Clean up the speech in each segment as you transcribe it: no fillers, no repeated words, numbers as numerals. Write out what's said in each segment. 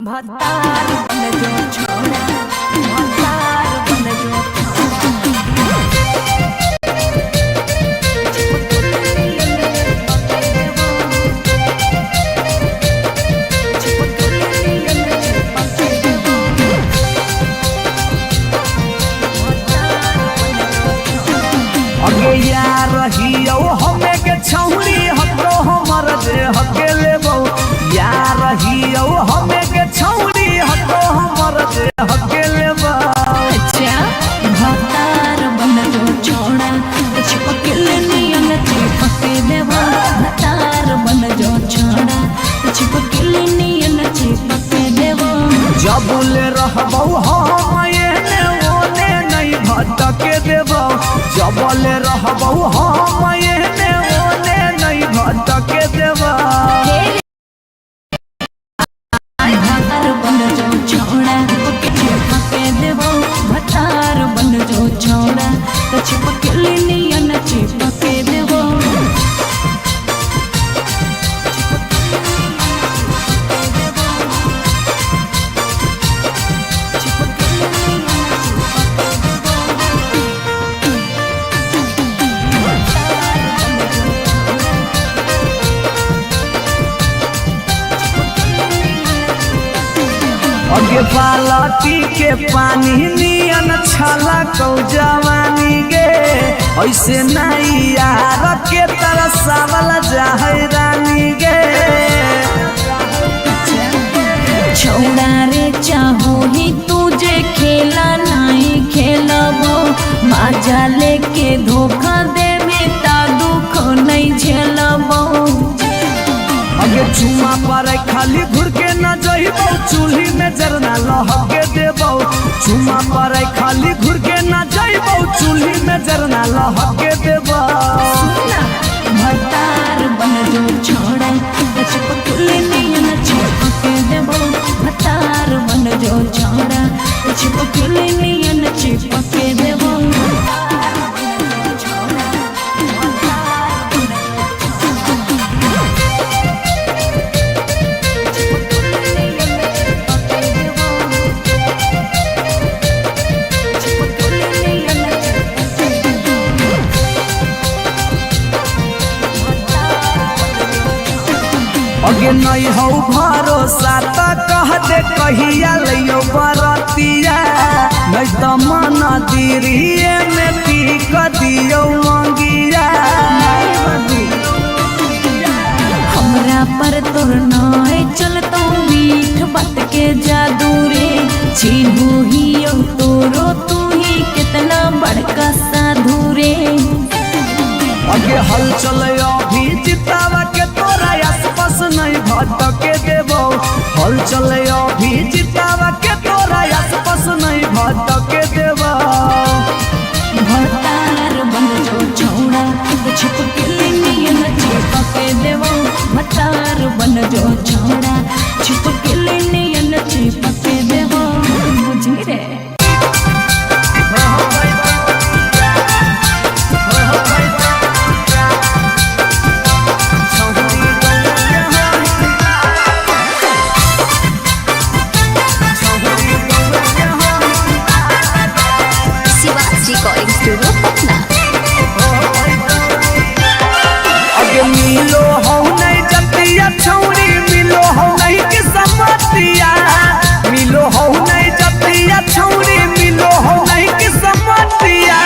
भतार बन जो छोड़ा, भतार बन जो अगे यार रहियो हमे के छौरी हको हमर दे हके लेबौ। यार रहियो हमे के छौरी हको हमर दे हके लेबौ। अच्छा भतार बन जो छोड़ा, चिपकल नियन चिपक देवा। भतार बन जो छोड़ा, चिपकल नियन चिपक देवा। जबुल रहबौ हम एने ओने नहीं भटके देबौ। जबल रहबौ हम एने ओने नहीं भटके देबौ। भतार बन जो छोड़ा, चिपक देवो। भतार बन जो छोड़ा, चिपकल नियन चिपक देवो। अगे बालटी के पानी नियन छला कौ जवानी गे। ऐसे नहीं यार के तरसावल जाहे रानी गे। छौड़ा रे चाहो ही तुझे खेला नहीं खेलबो, माजा लेके धोखा देवे ता दुख नहीं झेलबो। अगे चुमा पर खाली घुर के न जइबौ, चूल्ही में जरना लहके देबौ। चुमा पर खाली घुर के न जइबौ, चूल्ही में जरना लहके देबौ। सुना भतार बन जो छोड़ा, चिपकल नियन चिपक देबो। भतार बन जो छोड़ा, चिपकल नियन चिपक देबो। अगे नहीं हौ भरोसा त कह दे कहिया लइयो बरतिया। नहीं त मन दिरिए में टीक दियो मंगिया। हमरा पर तोर नाय चलतो मीठ बात के जादू रे। चिन्हू ही तोरो तू ही कितना बड़का साधु रे। अगे हलचल अभी जितावा के तोरा आसपास नहीं भटके देबौ। हलचल अभी जितावा के तोरा आसपास नहीं भटके देबौ। भतार बन जो छोड़ा, छिपकल नियन चिपक देवो। भतार बन जो छोड़ा, छिपकल नियन चिपक देवो। बुझी रे। Shiva recording studio Patna. अगे मिलो हो नहीं जतिया छौरी, मिलो हो नहीं के समतिया। मिलो हो नहीं जतिया छौरी, मिलो हो नहीं के समतिया।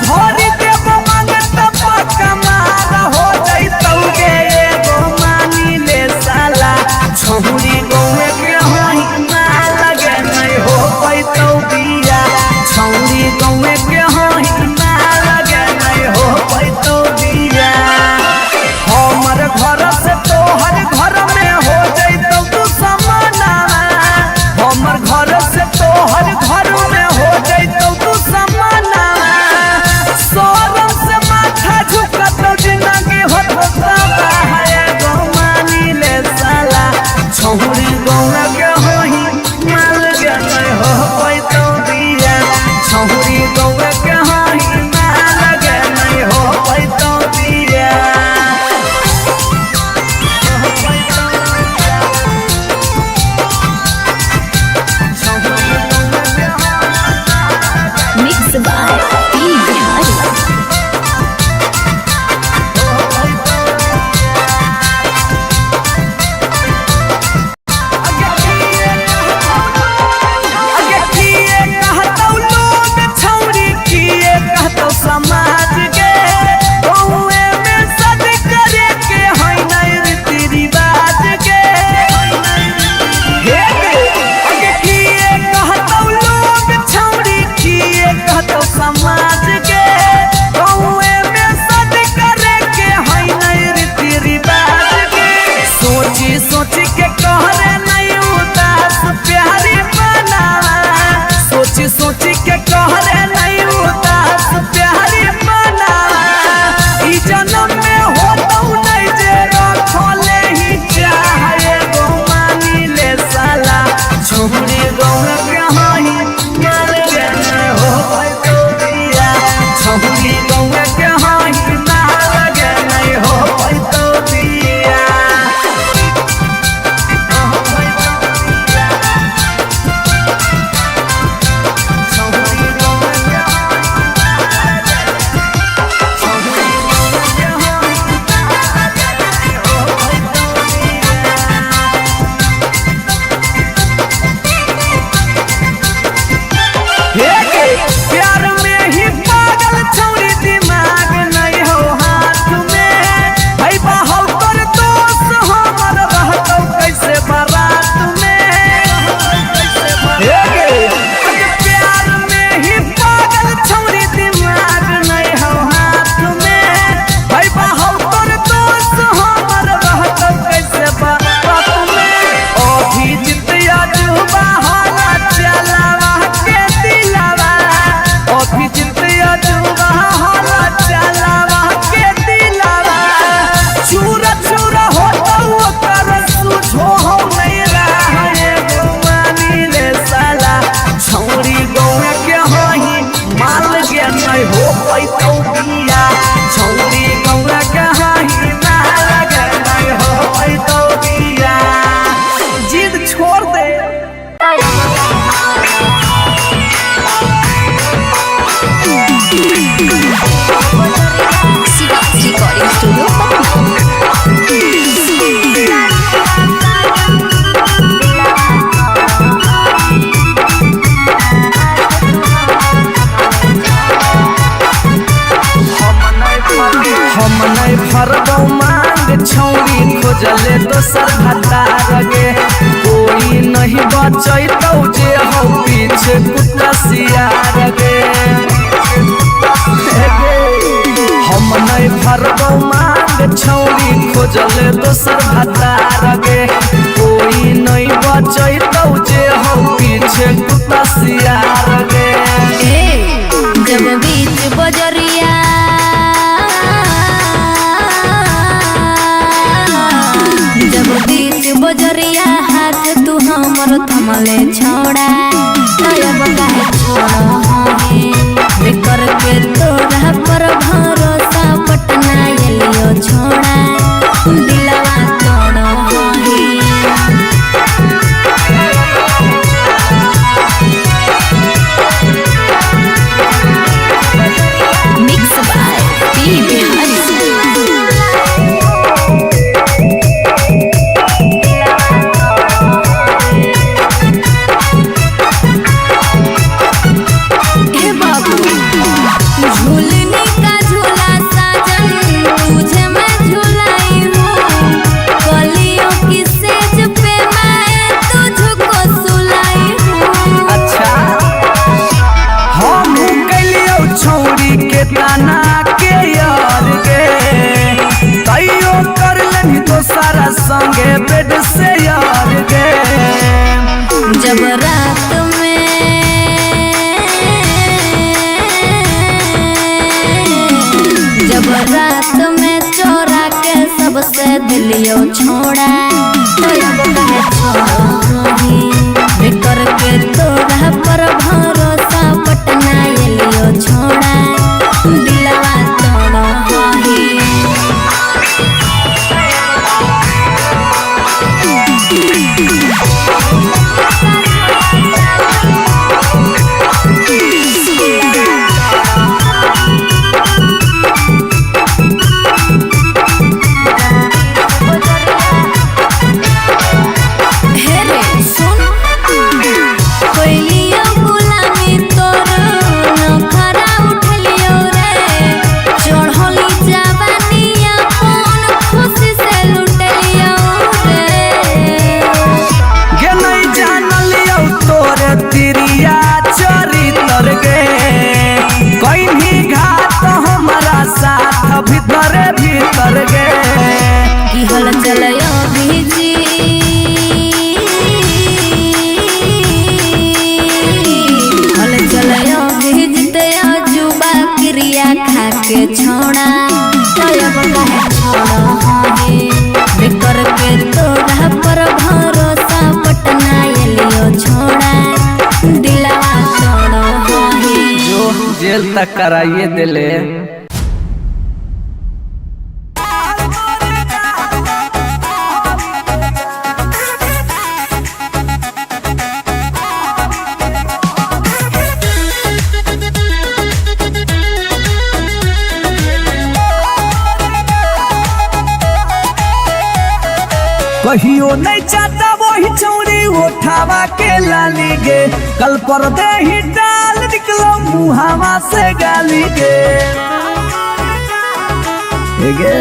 भरी देव मांगत पक्का मार हो जइतौ गे एगो मानी ले साला। छौरी गौए के होई ना लगे नहीं हो पैतौ बिया। छौरी गौए के होई ना लगे नहीं हो पैतौ बिया। हमर घर से तोहर घर में हो जइतौ तू समानावा। हमर घर से तोहर घर में हो जइतौ तू समानावा। शरम से माथा झुकत जिंदगी होत है गो मानी ले साला। छौरी गौआ छोड़ दे। Shiva recording studio Patna. हम नहीं फरबौ मांग छौरी खोजले दोसर भतार गे, कोई नहीं बचैतौ जे हौ पीछे कुत्ता सियार गे। हम नहीं फरबौ मांग छौरी खोजले दोसर भतार गे, कोई नहीं बचैतौ जे हौ पीछे कुत्ता सियार गे। जब बीच बजरिया जब बीच बजरिया हाथ तू हमर थमले छोड़ा, तब काहे छोड़ हे करके तोरा पर भरोसा पटना एलियो छोड़ा, दिलवा तोड़ हे। Mix by P Bihari. हे बाबू झूलने का झूला साजन तुझे मैं झूलाई हूँ, कलियों की सेज पे मैं तुझको सुलाई हूँ। अच्छा हम कैलियौ छौरी के ताना के यार गे, तैयो कर लेनी दोसरा संगे बेड से यार गे। जब रात में जब रात में चोरा के सबसे दिलियो छोड़ा, तब काहे छोड़ करके तोरा पर भरोसा पटना एलियो छोड़ा, दिलवा तोड़ हे। हे रे सुन कोइलियो गुलामी तोर नखरा उठलियो रे, चढ़ली जवानी अपन खुशी से लुटलियो रे। गे नहीं जानलियौ तोरे तिरिया चरितर गे, कहीं घात हमारा साथ भीतरे भीतर गे। की हल चलयो बीजी हल चलयो बीजते अजुबा क्रिया खाके छोड़ा, तब काहे छोड़ हे करके तोरा पर भरोसा पटना एलियो छोड़ा, दिलवा तोड़ हे। जो जेल तक कराइए दिले। कहियो नहीं चाहता वही चौरी उठावा के लाली गे, कल पर दे ही डाल निकलो मुहावा से गाली गे। गे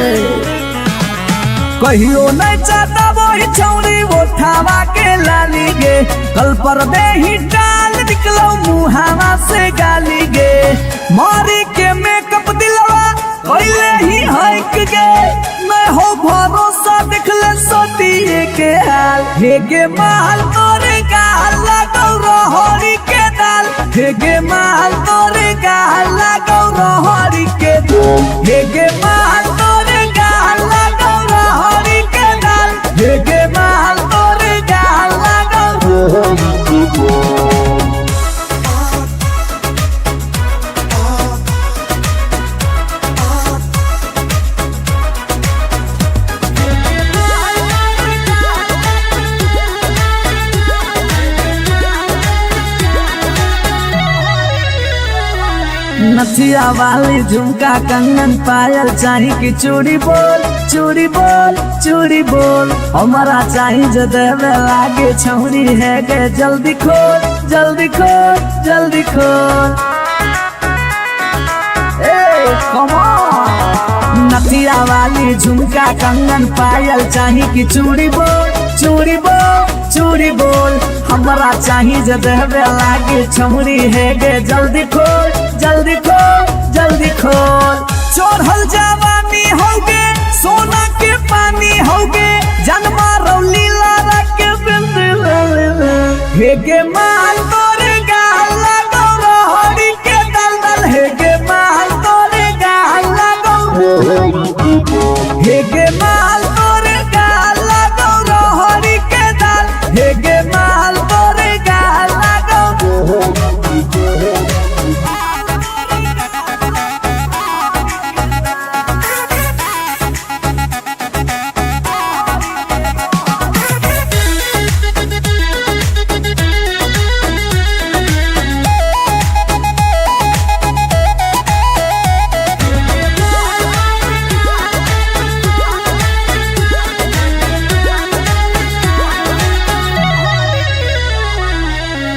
कहियो नहीं चाहता वही चौरी उठावा के लाली गे, कल पर दे ही डाल निकलो मुहावा से गाली गे। मारी के मेकअप दिलवा कैले ही हक गे, मैं हो भरोसा देखले सतिये के हाल। हे गे माल तोरे गाल लागौ रहरी के दाल, हे गे माल तोरे गाल लागौ रहरी के दाल, हे गे माल तोरे गाल लागौ रहरी के दाल, हे गे माल तोरे गाल लागौ रहरी के दाल। नथिया वाली झुमका कंगन पायल चाही कि चूड़ी बोल, चूड़ी बोल, चूड़ी बोल। हमारा चाही जो देवे लागे छौरी है गे, जल्दी खोल, जल्दी खोल, जल्दी खोल। ए कम ऑन। नथिया वाली झुमका कंगन पायल चाही कि चूड़ी बोल, चूड़ी बोल, चूड़ी बोल। हमरा चाही जे देवे लागे छौरी है गे, जल्दी खोल, जल्दी खोल, जल्दी खोल। चढ़ल जवानी होगे, सोना के पानी होगे, जन्मा रौली लारा के बिंदी हे गे माल तोरे गाल लगौ रहरी के दलदल, हे गे माल तोरे गाल लगौ, हे गे माल तोरे गाल लगौ रहरी के दाल, हे गे माल तोरे गाल लगौ।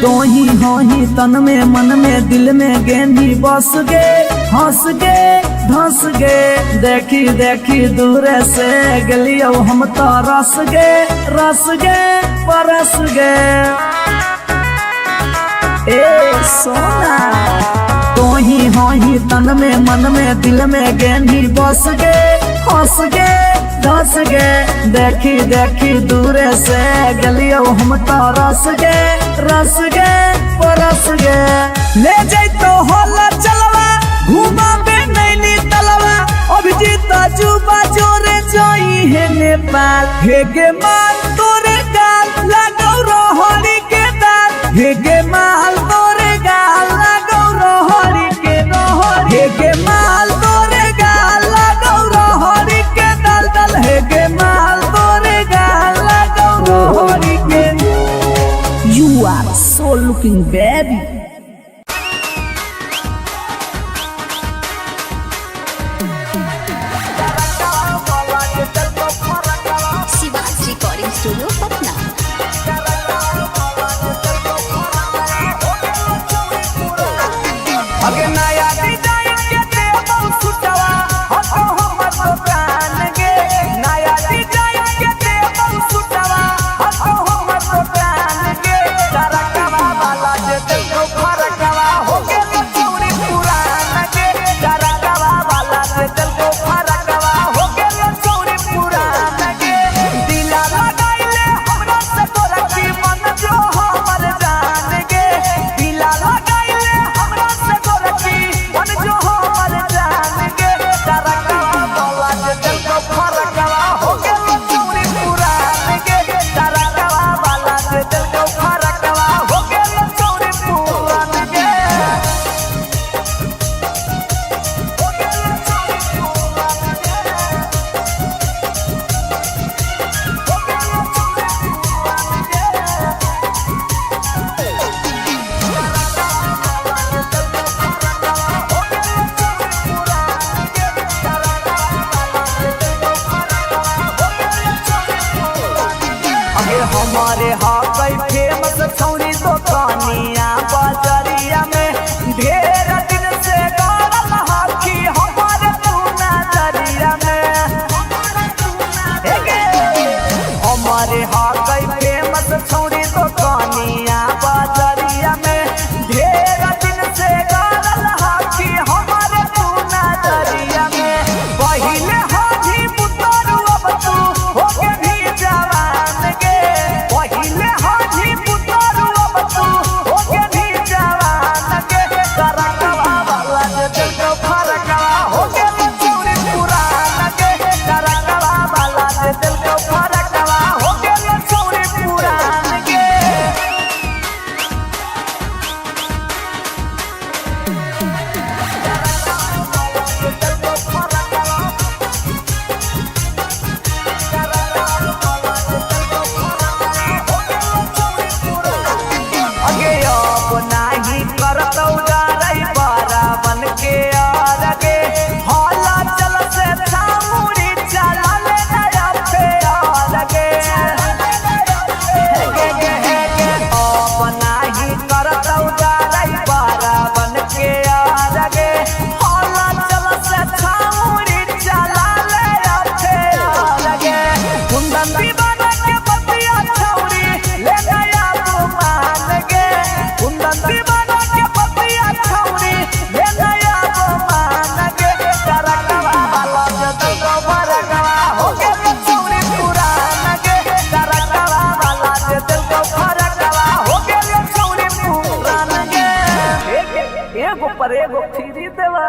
तोही होही तन में मन में दिल में गेंदी बस गे, हंस गे, धंस गे। देखी देखी दूर से गलियो हम तो रस गे, रस गे, परस गे। ए सोना तोही होही तन में मन में दिल में गेंदी बस गे, हंस गे, धस गे। देखी देखी दूर से गलियो हम तो रस गे, रस गे, परस गे। ले जैतो होला चलवा, घुमाबे नैनी तलवा, अभिजीत जुबा जोरे जोई है नेपाल। हे गे माल तोरे गाल लगौ रहरी के दाल, हे गे माल तोरे गाल लगौ रहरी के रहरी, हे गे माल तोरे गाल लगौ रहरी के दाल दाल, हे गे माल तोरे गाल लगौ रहरी के। You are so looking baby. Shiva's Recording Studio, Patna. अगे नया डिजाइन के देबौ सुटवा, हको हमर दुकान गे। नया डिजाइन के देबौ सुटवा, हको हमर दुकान गे। डरकवा वाला जे देखो फरकवा हो गेल चौरी पुरान गे। डरकवा वाला जे देखो फरकवा हो गेल चौरी पुरान गे। दिला लगाइले हमरा से तोरा की मन जो हमर जान गे। दिला लगाइले हमरा से तोरा की मन जो हमर जान गे। डरकवा वाला जे देखो फरकवा हो गेल चौरी पुरान गे। डरकवा वाला जे देखो फरकवा पर एगो फ्री देवा।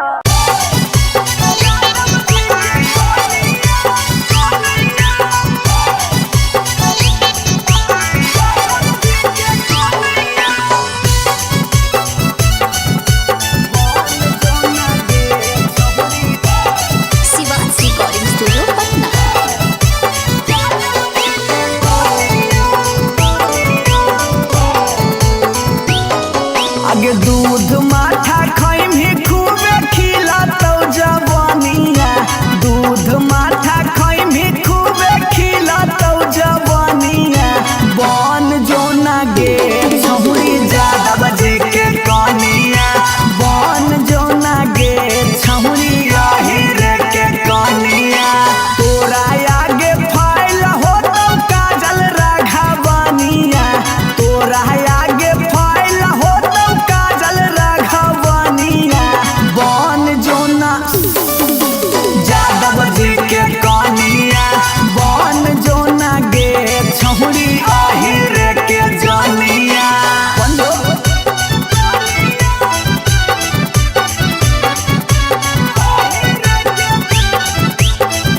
Shivansh recording studio Patna. आगे दूध माठा खैमी खूबे खिलातौ जवानिया, दूध माठा खैमी खूबे खिलातौ जवानिया, बन जो ना गे छहुरी जादव जी के कनिया, बन जो ना गे छहुरी राहिर के कनिया, तोरा आगे फैल होतौ काजल राघवनिया, तोरा आगे फैल होतौ काजल राघवनिया, बन जो ना जादव जी के कनिया, बन जो ना गे छहुरी आहिर के जनिया। बन जो।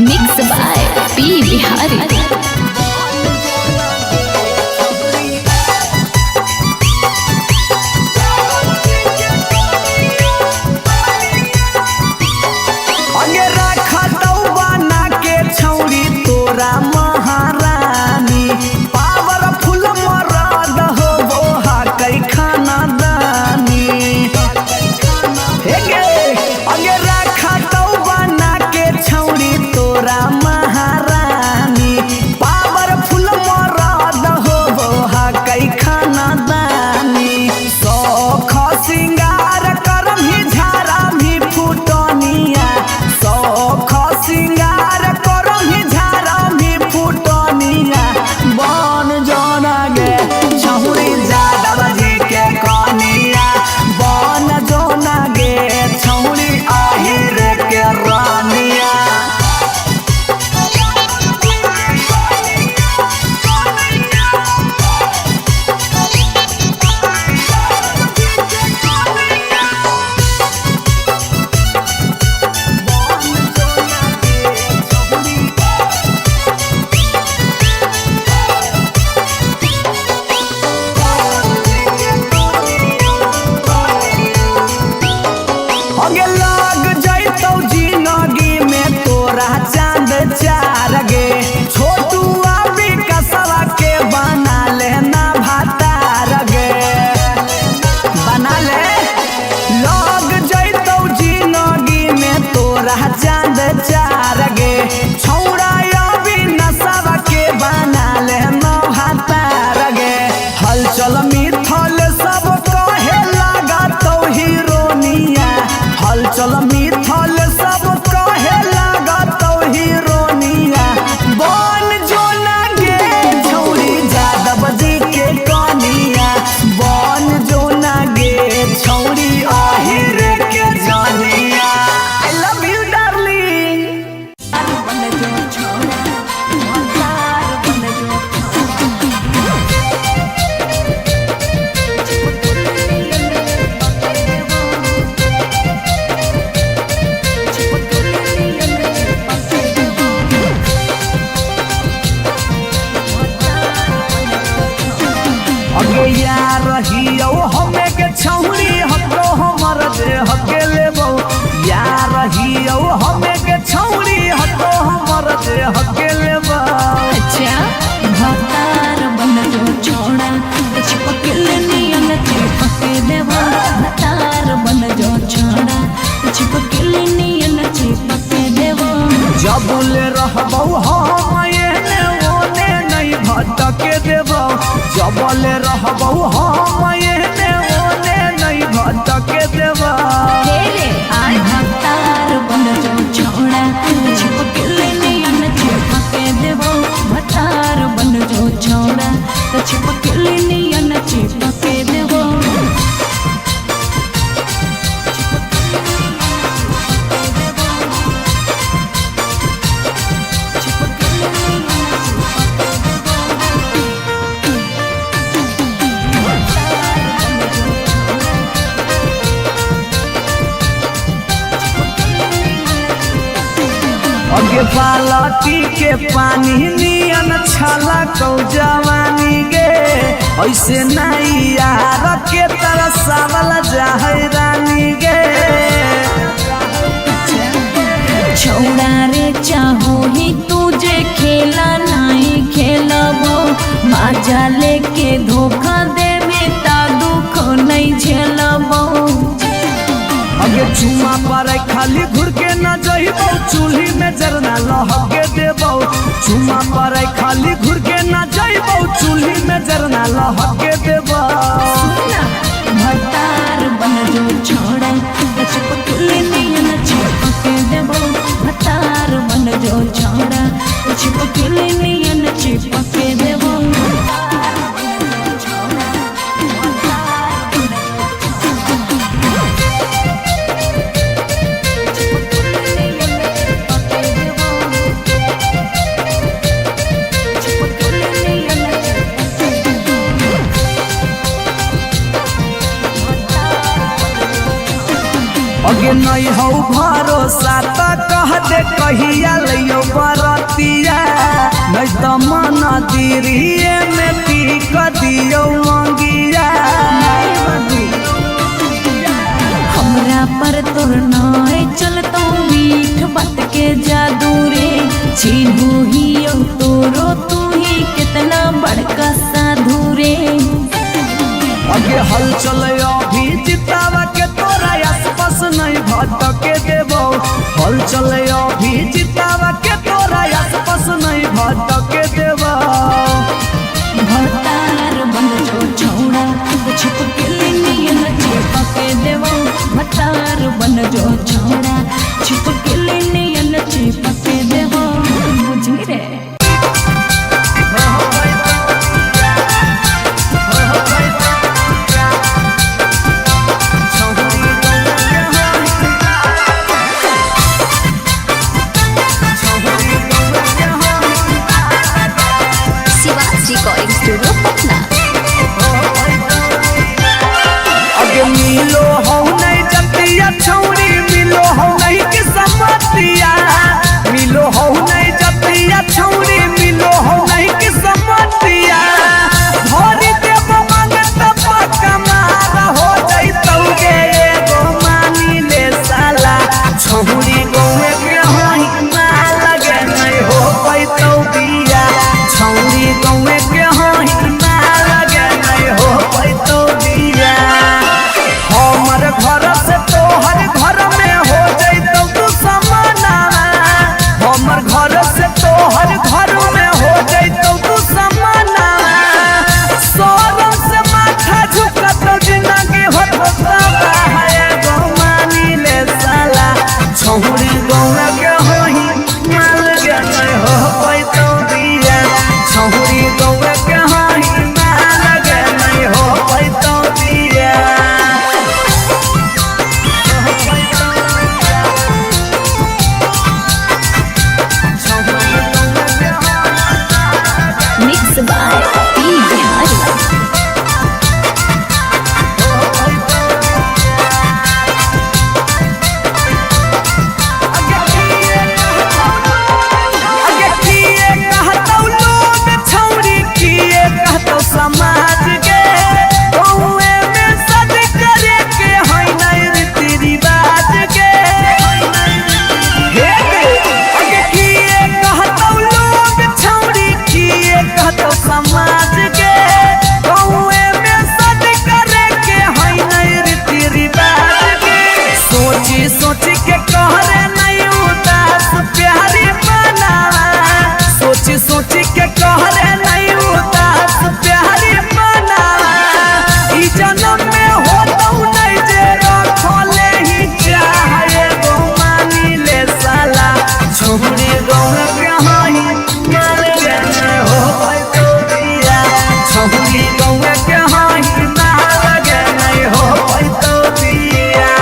Mix by P Bihari. अगे रखतौ बना के छौरी तोरा महारानी, पावरफुल मरद हो बोहा कै खाना दानी। हे गे, अगे रखतौ बना के छौरी तोरा महारानी, पावरफुल मरद हो बोहा कै खाना दानी। शौख सिंगार करम ही झारा भी फुटनिया, शौख सिंगार करम ही झारा भी फुटनिया, बन जोना गे छहुरी जादव जी के कनिया, बन जोना गे छहुरी आहिर के रानिया। अगे लाग जैतौ जिनगी में तोरा चांद चार गे, छोटुआ विकसवा के बना लेना भातार गे, बना ले। लग जैतौ जिनगी में तोरा चांद चार गे, छौड़ा अभी नसवा के बना लेना भातार गे। हलचल मिथल सब कहे लागतौ हीरोनिया, हलचल मिथल सब कहे लागतौ हीरोनिया, बन जो ना गे छौरी जादव जी के कनिया, बन जो ना गे छौरी आहिर के जनिया। I love you darling. बन जो छोड़ा भतार बन जो अगे यार रहियौ हमे के छौरी हको हमर देह के लेबौ, यार रहियौ हमे के छौरी हको हमर देह के लेबौ। अच्छा भतार बन जो छोड़ा चिपकल नियन चिपक देवा, भतार बन जो छोड़ा चिपकल नियन चिपक देवा। जबुल रहबौ हम एने ओने नहीं भटके देबौ, जबल रहबौ हम एने ओने नहीं भटके देबौ। आय भतार बन जो छोड़ा चिपकल नियन चिपक देवा, भतार बन जो छोड़ा चिपकल नियन चिपक देवा। चिपकल नियन चिपक देवा। अगे बालटी के पानी नियन छला कौ जवानी गे। ऐसे नहीं यार के तरसावल जाहे रानी गे। छौड़ा रे चाहो ही तुझे खेला नहीं खेलबो, माजा लेके धोखा देवे ता दुख नहीं झेलबो। अगे चुमा पर खाली घुर के न जइबौ, चूल्ही में जरना लहके देबौ। चुमा पर खाली घुर के न जइबौ, चूल्ही में जरना लहके देबौ। भतार बन जो छोड़ा चिपकले नियन चिपके देबो। भतार बन जो छोड़ा चिपकले नियन चिपके देबो। अगे नहीं हौ भरोसा त कह दे कहिया लइयो बरतिया, नहीं त मन दिरिए में टीक दियो मंगिया। हमरा पर तोर नाय चलतो मीठ बात के जादू रे, चिन्हू ही तोरो तू ही कितना बड़का साधु रे। अगे हलचल अभी जितावा के तोरा आसपास नहीं भटके देबौ। हलचल अभी जितावा के तोरा आसपास नहीं भटके देबौ। भतार बन जो छौड़ा छिपकली नियन चिपके देबो। भतार बन जो छौड़ा छिपकली नियन चिपके देबो। बुझी रे। Shivaj recording studio Patna. अगे मिलो हौ नहीं जतिया छौरी, मिलो हौ नहीं के समतिया। मिलो हौ नहीं जतिया छौरी, मिलो हौ नहीं के समतिया। भरी देब मांगत पक्का मार हो जइतौ गे एगो मानी ले साला। छौरी गौए के होई ना लगे नहीं हो पैतौ बिया। छौरी गौए के होई ना लगे नहीं हो पैतौ बिया। हमर घर से तोहर घर में हो जइतौ तू समानावा। हमर घर से तोहर घर में हो जइतौ तू समानावा। शरम से माथा झुकत जिंदगी होत है गो मानी ले साला। छौरी गौना के होही माल के नहीं हो पैतौ बिया। छौरी गौना के होही माल के नहीं हो पैतौ बिया। Mix by P Bihari. अगे किए कहतौ लोग छौरी, किए कहतौ समाज गे। कौए में सद करे के है नहीं रीति रिवाज गे। हे गे, अगे किए कहतौ लोग छौरी, किए कहतौ समाज गे। कौए में सद करे के है नहीं रीति रिवाज गे। सोची सोची के कहरे नहीं उदास प्यारी बनावा। सोची सोची के कहरे नहीं उदास प्यारी बनावा। ई जन्म में होतौ नहीं जे रखले ही चाहे गो मानी ले साला। छौरी गौर के होई माल के नहीं हो पैतौ बिया। छौरी गौर के होई माल के नहीं हो पैतौ बिया।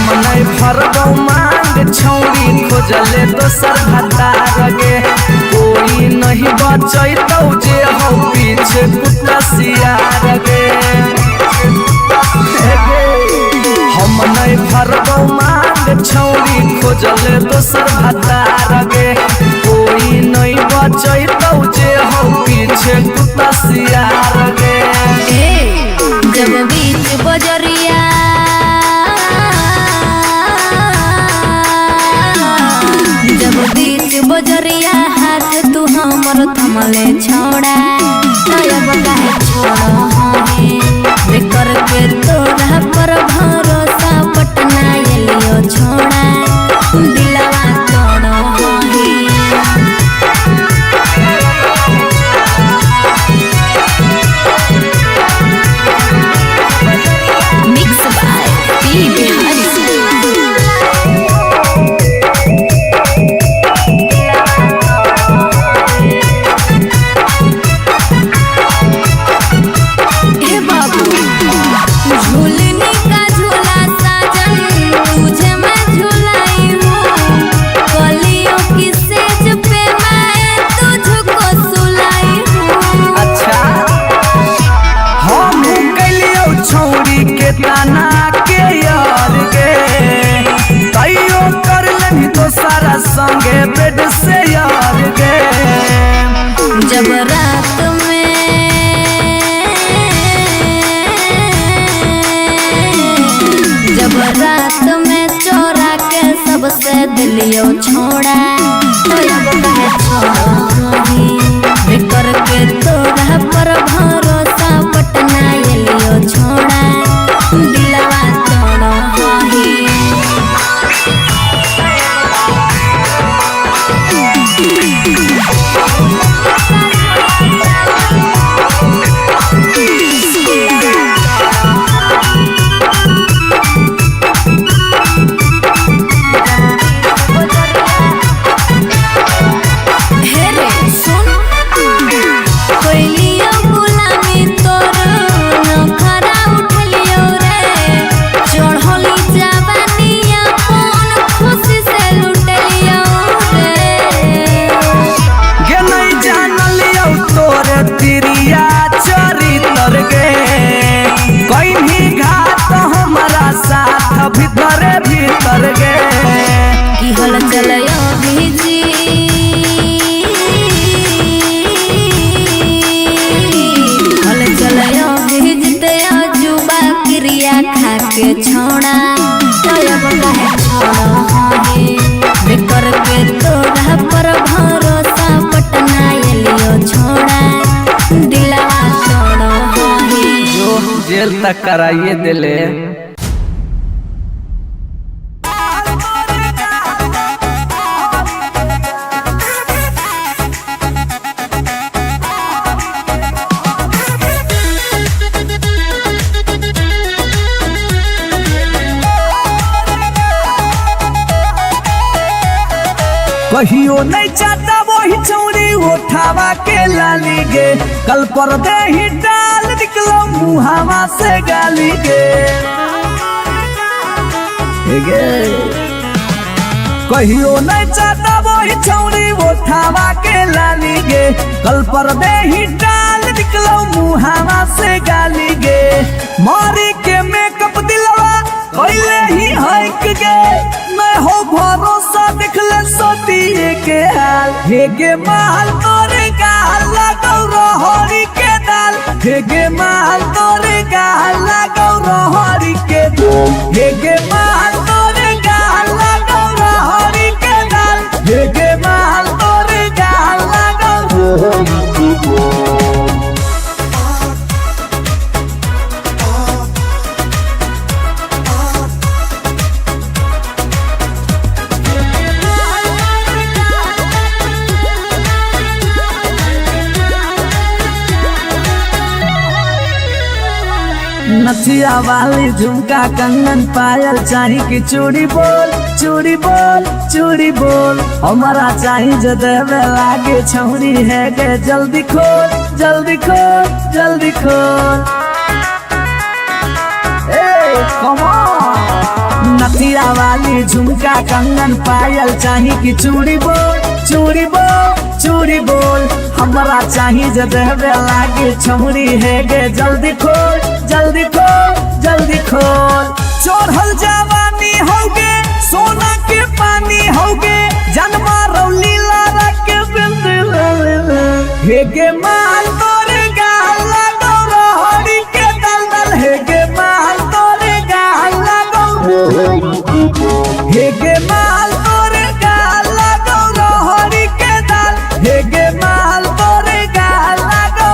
हम नहीं भरबौ मांग छौरी खोजले दोसर भतार गे। कोई नहीं बचैतौ जे हौ पीछे कुत्ता सियार गे। हम नहीं भरबौ मांग छौरी खोजले दोसर भतार गे। कोई नहीं बचैतौ जे हौ पीछे कुत्ता सियार गे। जब बीच बजरिया जब बीच बजरिया हाथ तू हमर थमले छोड़ा तब काहे छोड़ हे कर के तोरा पर भरोसा पटना एलियो छोड़ा दिलवा तोड़ हे। Mix by P Bihari. हे बाबू झूलने का झूला साजन तुझे मैं झूलाई हूँ कलियों की सेज पे मैं तुझको सुलाई हूँ। अच्छा हम कैलियौ छौरी के ताना के यार गे। तैयो कर लेनी दोसरा संगे बेड से यार गे। जब रात में जब रात में चोरा के सबसे दिलियो छोड़ा तब काहे छोड़ कर के तोरा पर भरोसा पटना एलियो छोड़ा दिलवा तोड़ हे। हे रे सुन कोइलियो गुलामी तोर नखरा उठलियो रे चढ़ली जवानिया कौन खुशी से लुटलियो रे। गे नहीं जानलियौ तोरे तिरिया चरितर गे। कहीं घात हमारा साथ भीतरे भीतर गे। की हल चलयो भिजी हल चलयो भिजते अजुबा क्रिया खा के छोड़ा तब काहे छोड़ हे कर के तोरा पर भरोसा पटना एलियो छोड़ा दिलवा तोड़ हे। जो जेल तक कराइए दिले। कहियो नहीं चाहता वही चौड़ी उठावा के लाली गे। कल पर दे ही डाल निकलो मुहावा से गाली गे। गे कहियो नहीं चाहता वही चौड़ी उठावा के लाली गे। कल पर दे ही डाल निकलो मुहावा से गाली गे। मारी के मेकअप दिलवा कैले ही हक गे। मैं हो भरोसा देखले सोतिए के हाल। हे गे माल तोरे गाल लगौ रहरी के दाल। हे गे माल तोरे गाल लगौ रहरी के दाल। हे गे माल तोरे गाल लगौ रहरी के दाल। हे गे माल तोरे गाल लगौ रहरी के दाल। नथिया वाली झुमका कंगन पायल चाही की चूड़ी बोल चूड़ी बोल चूड़ी बोल। हमारा चाही जो देवे लागे छौरी है गे जल्दी खोल जल्दी खोल जल्दी खोल। ए कम ऑन। नथिया नथिया वाली झुमका कंगन पायल चाही कि चूड़ी बोल, चूड़ी बोल, चूड़ी बोल। हमरा चाही जे देवे लागी छौरी हे गे, जल्दी खोल, जल्दी खोल, जल्दी खोल। चढ़ल जवानी होगे सोना के पानी होगे, जन्मा रौली लारा के बिंद हे गे माल तोरे गाल लागो रहरी के दलदल, हे गे माल तोरे गाल लागो, हे गे माल तोरे गाल लागो रहरी के दाल, हे गे माल तोरे गाल लागो।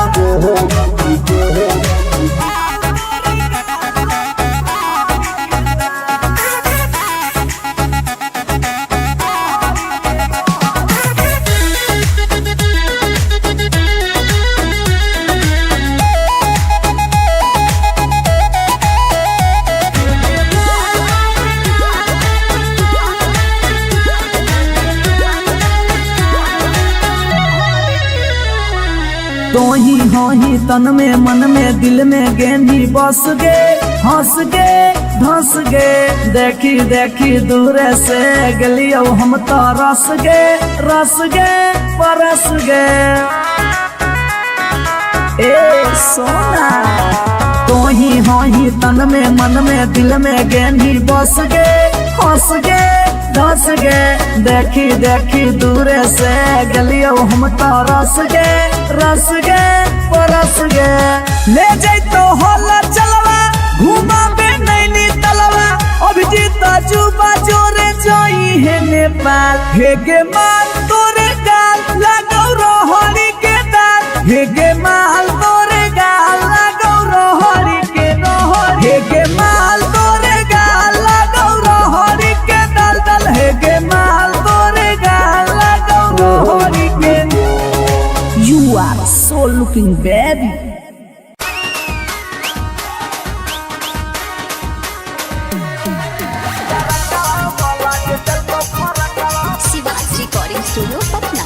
तो ही हो ही तन में मन में दिल में गेंदी बस गे, हंस गे धंस गे, देखी देखी दूर से गलियो हम तो रस गे, रस गे परस गे। ए सोना तो ही हो ही तन में मन में दिल में गेंदी बस गे, हंस गे धस गे, देखी देखी दूर से गलियो हम तो रस गे, रस गे परस गे। ले जैतो होला चलवा घुमाबे नैनी तलवा, अभिजीत जुबा जोरे जोई हे नेपाल, हे गे माल तोरे गाल लागौ रहरी के दाल, हे गे माल तोरे गाल लागौ रहरी के रहरी, हे गे माल तोरे गाल लागौ रहरी के दाल दाल, हे गे माल तोरे गाल लागौ रहरी के। You are so looking baby. Shiva's Recording Studio, Patna.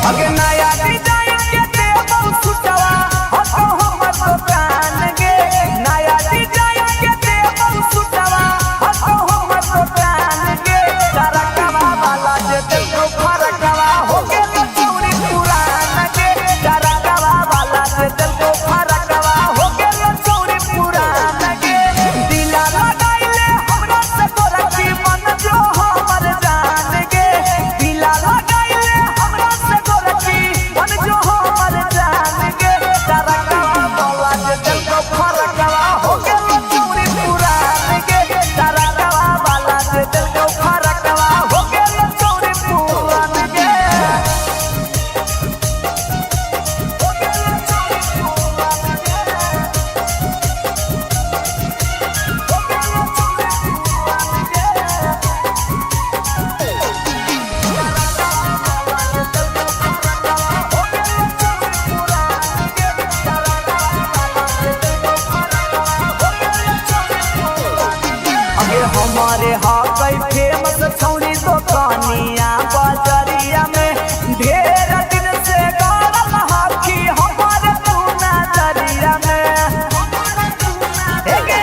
अगे नया डिजाइन के देबौ सुटवा हतो हमर दुकान गे, नया डिजाइन के देबौ सुटवा हतो हमर दुकान गे। चरकवा वाला जे देखो फरकवा हो गेल चौरी पुरान गे, चरकवा वाला जे देखो फरकवा हो गेल चौरी पुरान गे। दिला लगाइले हमरा से तोरा की मन जो हमर जान गे, दिला लगाइले हमरा से तोरा की मन जो हमर जान गे। चरकवा वाला जे देखो फरकवा हो गेल चौरी पुरान गे, चरकवा वाला जे देखो फरकवा हो गेल चौरी पुरान गे। हो गेल चौरी पुरान गे। हो गेल चौरी पुरान गे। अगे हमारे हाकई फेमस छौरी दोकानिया बजरिया में, ढेर दिन से गड़ल हाकी हमारे तू नजरिया में। एगे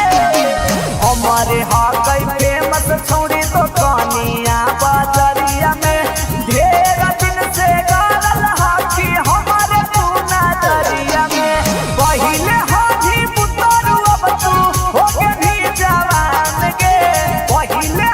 हमारे हाकई फेमस छौरी दोकानिया बजरिया में, ढेर दिन से गड़ल हाकी हमारे तू नजरिया में। पहिले हाथी पुतरू अब तू हो के भी जवान गे, पहिले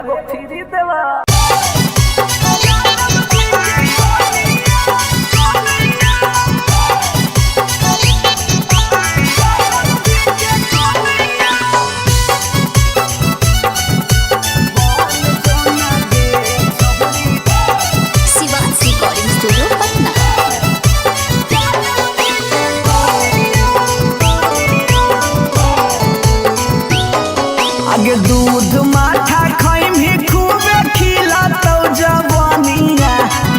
एगो फ्री देबो। Shiva's recording studio Patna. आगे दूध माठा खैमी खूबे खिलातौ जवानिया,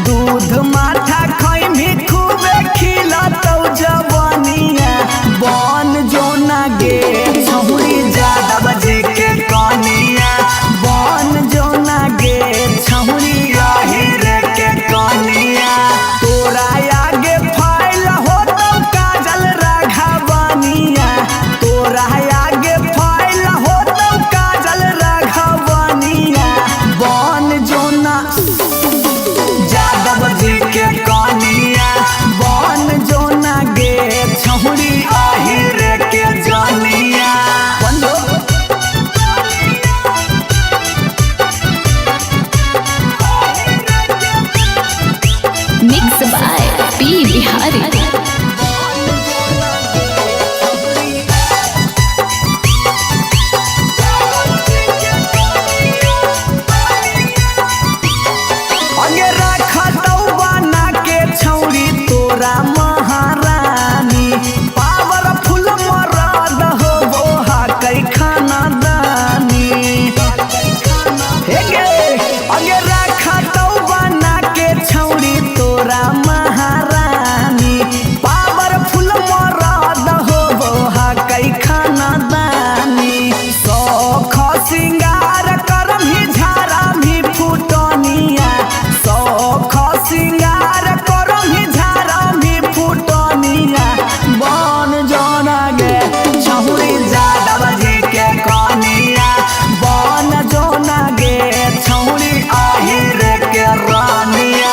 दूध माठा खैमी खूबे खिलातौ जवानिया, बन जो ना गे छहुरी ज्यादा बजे के कनिया, बन जो ना गे छहुरी राहिर के कनिया, तोरा आगे फाइल होतौ काजल राघवनिया, तोरा आगे फाइल होतौ काजल राघवनिया, बन जो ना जादव जी के कनिया, बन जो ना गे छहुरी आहिर के जनिया। बन जो। Mix by P Bihari. अगे रखतौ बना के छौरी तोरा महारानी, पावरफुल मरद हो बोहा कै खाना दानी। हे गे, अगे रखतौ बना के छौरी तोरा महारानी, पावरफुल मरद हो बोहा कै खाना दानी। शौख सिंगार करम ही झारा भी फुटनिया, शौख सिंगार करम ही झारा भी फुटनिया, बन जोना गे छहुरी जादव जी के कनिया, बन जोना गे छहुरी आहिर के रानिया।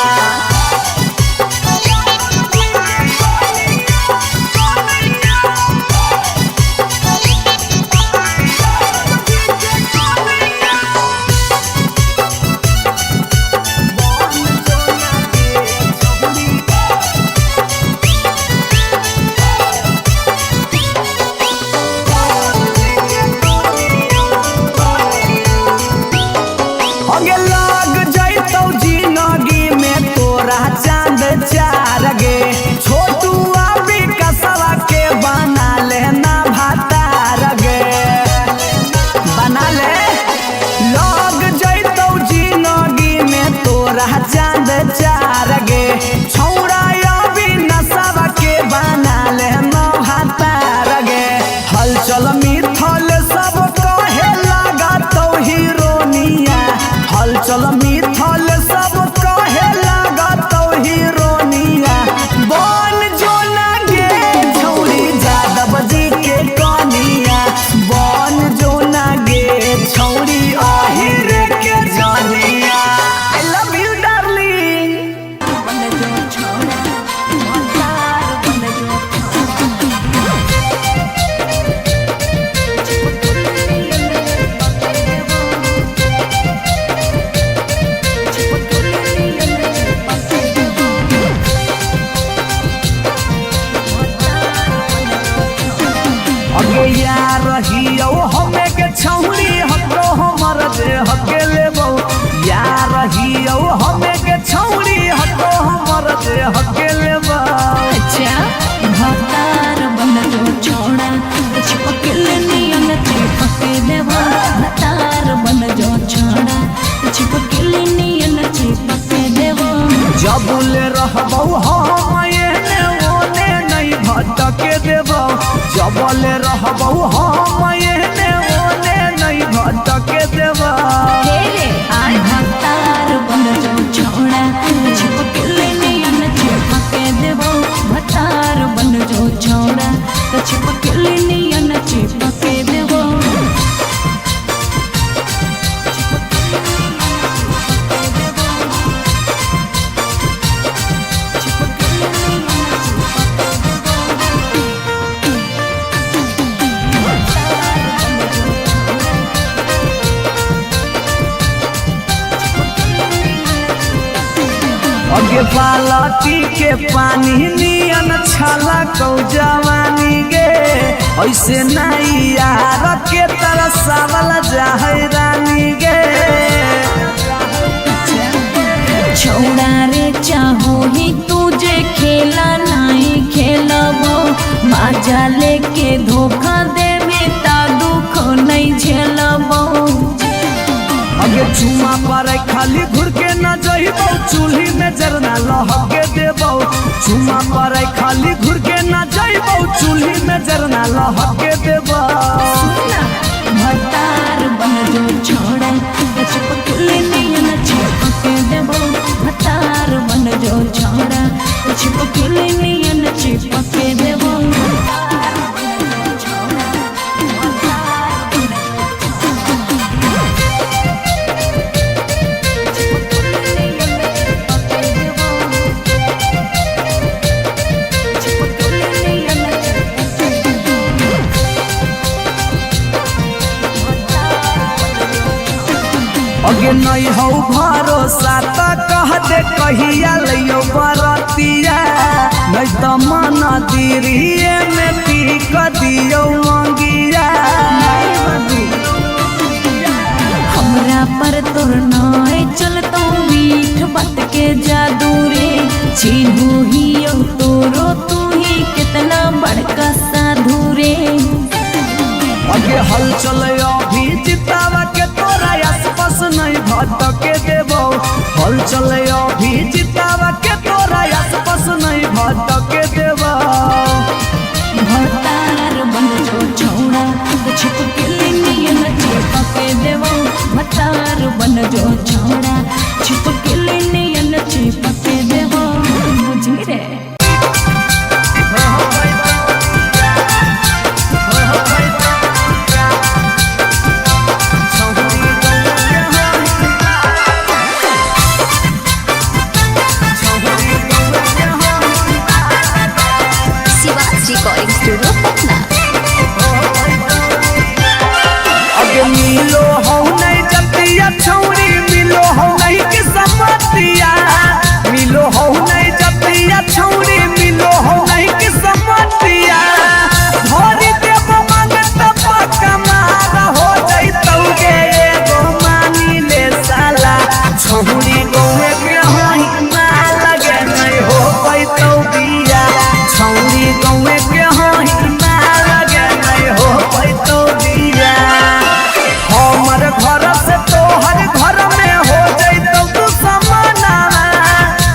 अगे लाग जैतौ जिनगी में तोरा चांद चार गे, छोटुआ विकसवा के बना लेना भातार गे, बना ले। लग जैतौ जिनगी में तोरा चांद चार गे, छौड़ा अभी नसवा के बना लेना भातार गे। हलचल मिथल सब कहे लागतौ हीरोनिया, हलचल मिथल सब कहे लागतौ हीरोनिया, बन जो ना गे छौरी जादव जी के कनिया, बन जो ना गे छौरी आहिर के जनिया। I love you darling. बन जो छोड़ा भतार बन जो अगे यार रहियौ हमे के छौरी हको हमर दे हके लेबौ, यार रहियौ हमे के छौरी हको हमर दे हके लेबौ। अच्छा भतार बन जो छोड़ा चिपकल नियन चिपक देवा, भतार बन जो छोड़ा चिपकल नियन चिपक देवा। जबुल रहबौ हम एने ओने नहीं भटके देबौ, जबल रहबौ हम एने ओने नहीं भटके देबौ। आय भतार बन जो छोड़ा चिपकल नियन चिपक देवा, भतार बन जो छोड़ा चिपकल नियन चिपक देवा। अगे बालटी के पानी नियन छाला कौ जवानी गे। ऐसे नहीं यार के तरसावल जाहे रानी गे। छौड़ा रे चाहो ही तुझे खेला नहीं खेलबो, माजा लेके धोखा देवे ता दुख नहीं झेलबो। अगे चुमा पर खाली घुर के न जइबौ, चूल्ही में जरना लहके देबौ। चुमा पर खाली घुर के न जइबौ, चूल्ही में जरना लहके देबौ। सुना भतार बन जो छोड़ा चिपकले नियन चिपके देबो। भतार बन जो छोड़ा चिपकले नियन चिपके देबो। अगे नहीं हौ भरोसा त कह दे कहिया लइयो बरतिया, नहीं त मन दिरिए में टीक दियो मंगिया। हमरा पर तोर नाय चलतो मीठ बात के जादू रे, चिन्हू ही तोरो तू ही कितना बड़का साधु रे। अगे हलचल अभी जितावा के तोरा आसपास नहीं भटके देबौ। हलचल अभी जितावा के तोरा आसपास नहीं भटके देबौ। भतार बन जो छौड़ा छिपकली नियन चिपके देबो। भतार बन जो छौड़ा छिपकली नियन चिपके देबो। बुझी रे। Shiva's Recording Studio, Patna. अगे मिलो हौ नहीं जतिया छौरी, मिलो हौ नहीं के समतिया। मिलो हौ नहीं जतिया छौरी, मिलो हौ नहीं के समतिया। भरी देव मांगत पक्का मारा हो जइतौ गे एगो मानी ले साला। छौरी गौए के होई माल गे नहीं हो पैतौ बिया। छौरी गौए के होई माल गे नहीं हो पैतौ बिया। हमर घर से तोहर घर में हो जइतौ तू समानावा।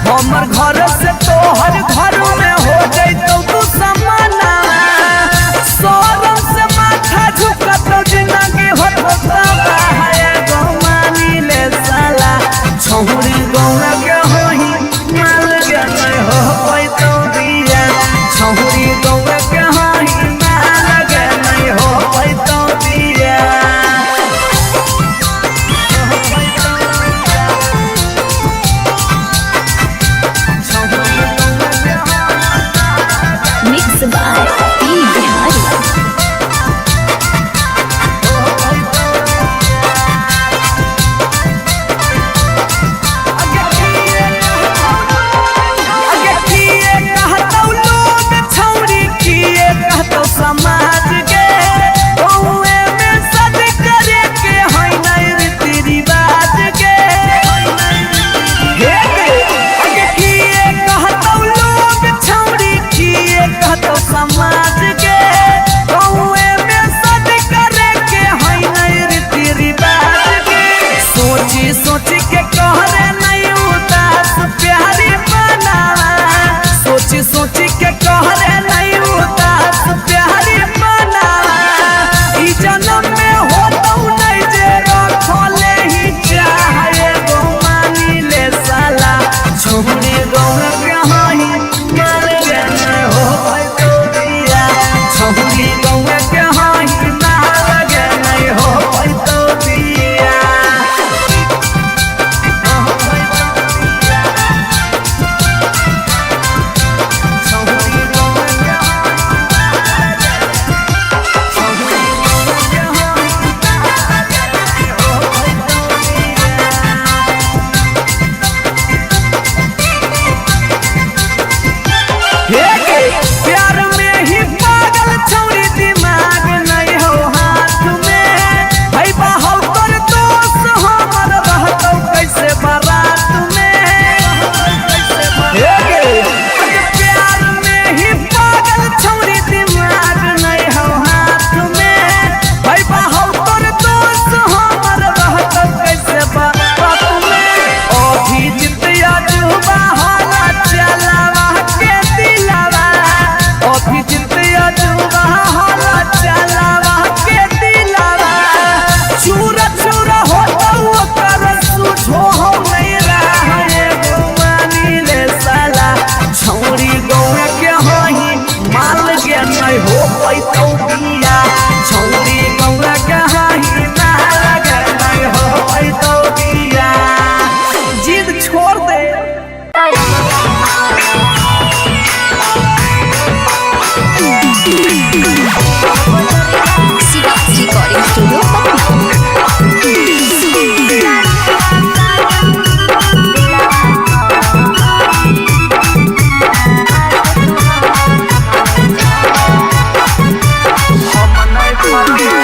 हमर घर से तोहर घर में हो जइतौ तू समानावा। शरम से माथा झुकत जिंदगी होत है गौ मानी ले साला। छौरी गौआ के होही माल के नहीं हो पैतौ बिया। छौरी गौआ के होही माल के नहीं हो पैतौ बिया। Mixed by P. Bihari. अगे किए कहतौ लोग छौरी, किए कहतौ समाज गे। गौए में सद करे के है नहीं रीति रिवाज गे। हे गे, अगे किए कहतौ लोग छौरी, किए कहतौ समाज गे। गौए में सद करे के है नहीं रीति रिवाज गे। सोची सोची के कहरे नहीं उदास प्यारी बनावा। सोची सोची के कहरे नहीं उदास प्यारी बनावा। ई जन्म में होतौ नहीं जे रखले ही चाहे गौ मानी ले साला। छौरी गौ के होई माल के नहीं हो पैतौ बिया। छौरी गौ के होई माल के नहीं हो पैतौ बिया। Shiva's Recording Studio, Patna.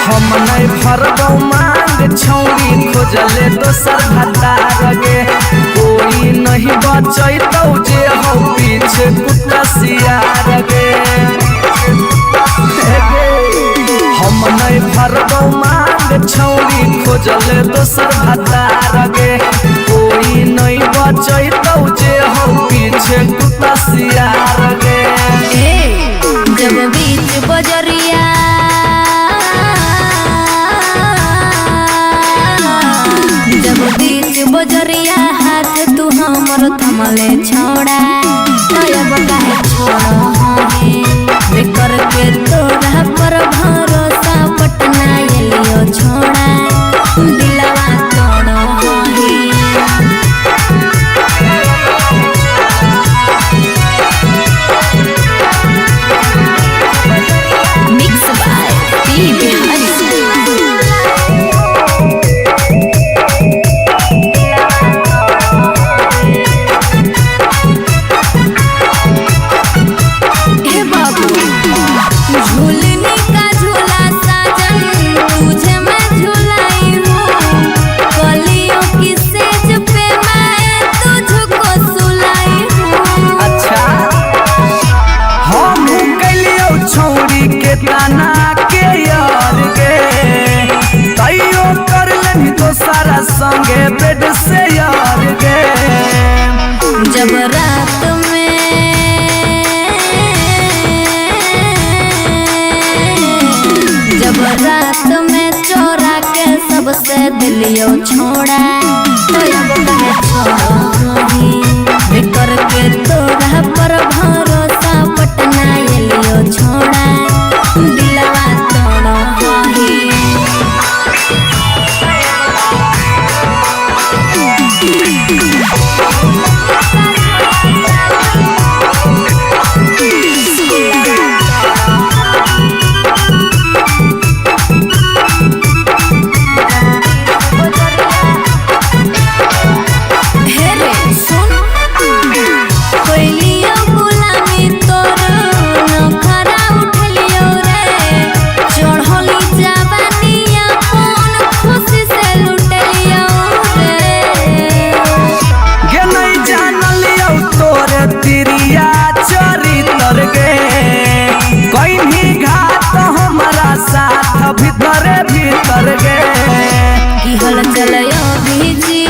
हम नहीं फरबौ मांग छौरी खोजले दोसर भतार गे, कोई नहीं बचैतौ जे हौ पीछे कुत्ता सियार गे। हम नहीं फरबौ मांग छौरी खोजले दोसर भतार गे, कोई नहीं बचैतौ जे हौ पीछे कुत्ता सियार गे। ए जब बीच बजरिया, जब बीच बजरिया हाथ तू हमर थमले छोड़ा, तब काहे छोड़ बेकर के तोरा पर भरोसा पटना एलियो छोड़ा, दिलवा तोड़ हे। Mix by P. Bihari. हे बाबू झूलने का झूला साजन तुझे मैं झूलाई हूँ, कलियों की सेज पे मैं तुझको सुलाई हूँ। अच्छा हम कैलियौ छौरी के ताना के यार गे, तैयो कर लेनी दोसरा संगे बेड से यार गे। जब रात में, जब रात में चोरा के सबसे दिलियो छोड़ा, तब काहे छोड़ी बेकर के तोरा पर भरोसा पटना एलियो छोड़ा, दिलवा तोड़ हे। हे रे सुन, कोइलियो गुलामी तोर नखरा उठलियो रे, चढ़ली जवानिया कौन खुशी से लुटलियो रे। गे नहीं जानलियौ तोरे तिरिया चरितर गे, कहीं घात हमारा साथ भीतरे भीतर गे। की हल चलयो बीजी,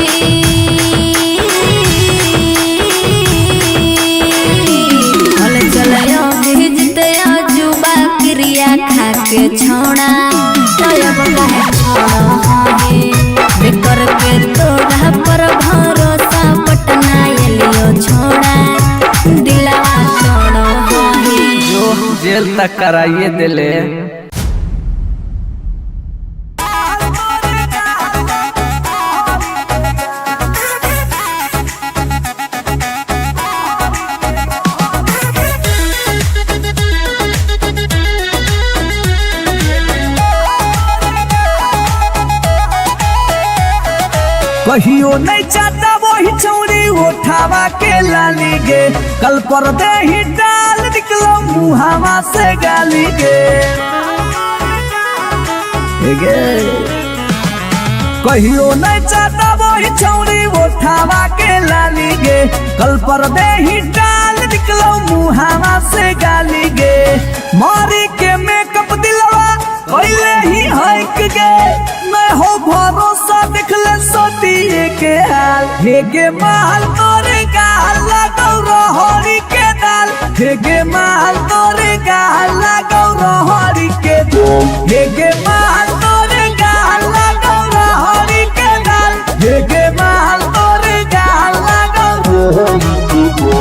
हल चलयो बीजते अजुबा क्रिया खाके छोड़ा, तब काहे छोड़ हे बेकर के तोरा पर भरोसा पटना एलियो छोड़ा, दिलवा तोड़ हे। जो जेल तक कराइए दिले। कहियो नहीं चाहता वही चौड़ी उठावा के लाली गे, कल पर दे ही डाल निकलो मुहावा से गाली गे। गे कहियो नहीं चाहता वही चौड़ी उठावा के लाली गे, कल पर दे ही डाल निकलो मुहावा से गाली गे। मारी के मेकअप दिलवा पहले ही हक गे, मैं हो भरोसा देखले सोटिए के हाल। हे गे माल तोरे गाल लगौ रहरी के दाल, हे गे माल तोरे गाल लगौ रहरी के दाल, हे गे माल तोरे गाल लगौ रहरी के दाल, हे गे माल तोरे गाल लगौ रहरी के दाल।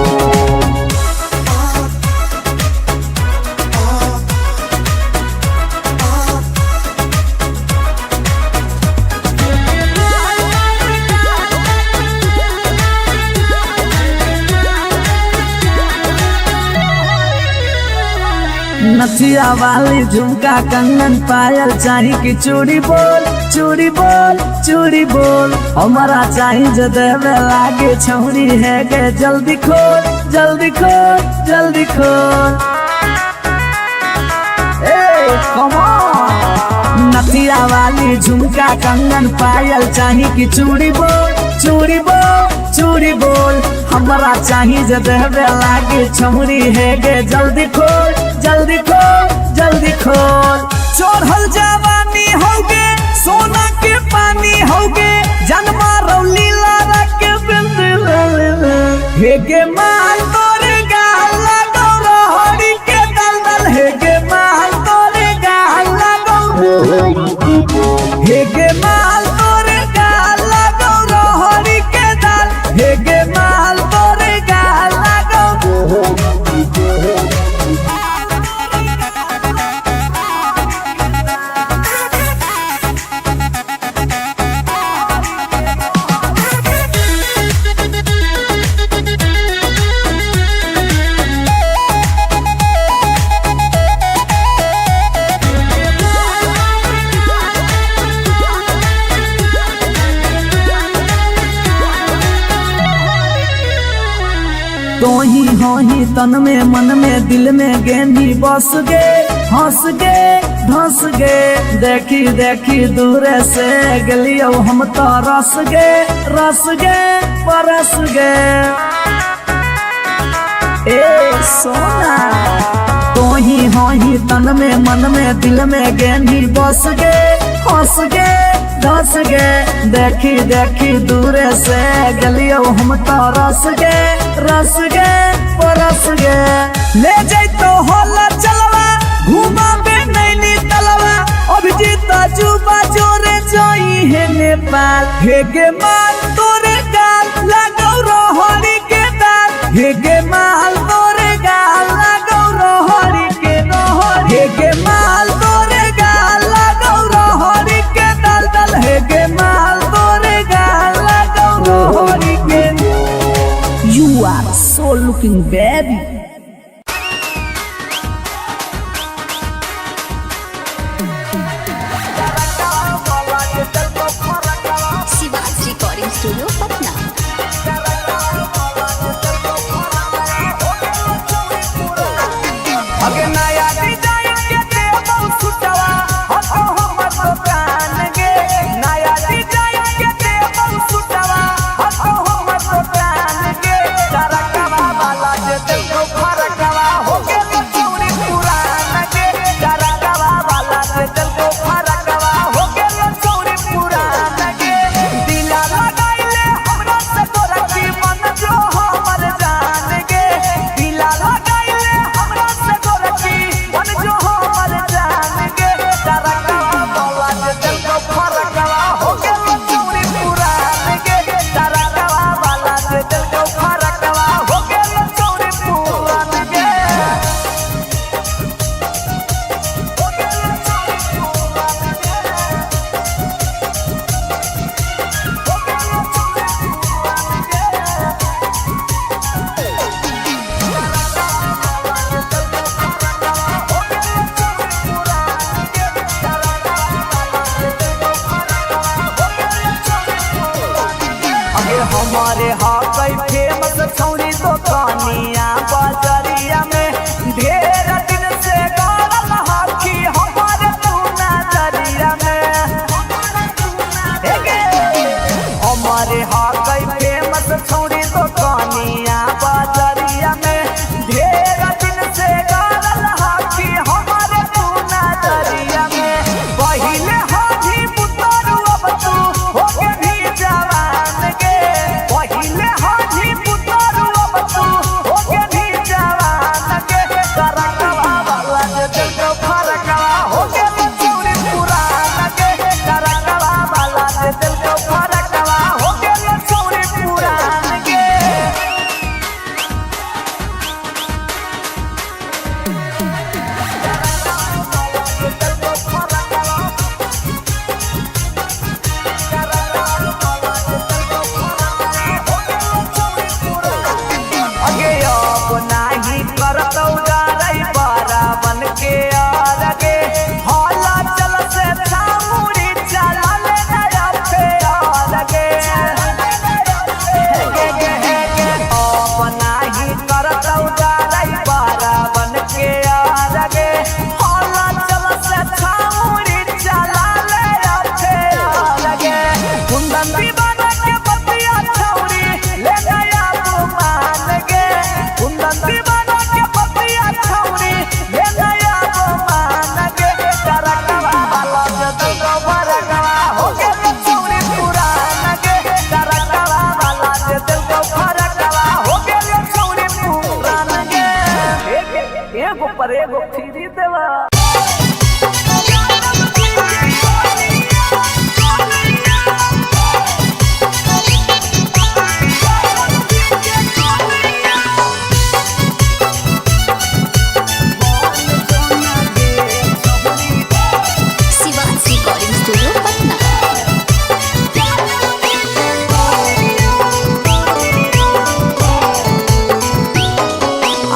नथिया वाली झुमका कंगन पायल चाही कि चूड़ी बोल, चूड़ी बोल, चूड़ी बोल। हमारा चाही जे देवे लागे छौरी है गे, जल्दी खोल, जल्दी खोल, जल्दी खोल। ए कम ऑन। नथिया वाली झुमका कंगन पायल चाही कि चूड़ी बोल, चूड़ी बोल, चूड़ी बोल। हमरा चाही जे देवे लागे छौरी है गे, जल्दी खोल, जल्दी खोल, जल्दी खोल। चढ़ल जवानी होगे, सोना के पानी होगे, जन्मा रौली लारा के बिंद हे गे माल तोरे गाल लागो रहरी के दलदल, हे गे माल तोरे गाल लागो, हे गे माल तोरे गाल लागो रहरी के दाल, हे गे माल तोरे गाल लागो। तो ही हो ही तन में मन में दिल में गेंदी बस गे, हंस गे, धंस गे। देखी देखी दूर से गलियो हम तो रस गे, रस गे, परस गे। ए सोना। तो ही हो ही तन में मन में दिल में गेंदी बस गे, हंस गे, धंस गे। देखी देखी दूर से गलियो हम तो रस गे, रस गे, परस गे। ले जैतो होला चलवा, घुमाबे नैनी तलवा, अभिजीत जुबा जोरे जोई है नेपाल। हे गे माल तोरे गाल लागौ रहरी के दाल, हे गे माल तोरे गाल लागौ रहरी के रहरी, हे गे माल तोरे गाल लागौ रहरी के दाल दाल, हे गे माल तोरे गाल लागौ रहरी के। You are so looking baby. Shiva's Recording Studio, Patna. अगे नया डिजाइन के देबौ सुटवा, हको हमर दुकान गे। नया डिजाइन के देबौ सुटवा, हको हमर दुकान गे। चरकवा वाला जे देबौ। सिवाना के पतिया छौरी ले नया गो मान गे टरकवा वाला जे दिल फरकवा हो गेल छौरी पुरान गे टरकवा वाला जे दिल फरकवा हो गेल छौरी पुरान गे। एगो पर एगो फ्री देवा। Shiva's Recording Studio, Patna.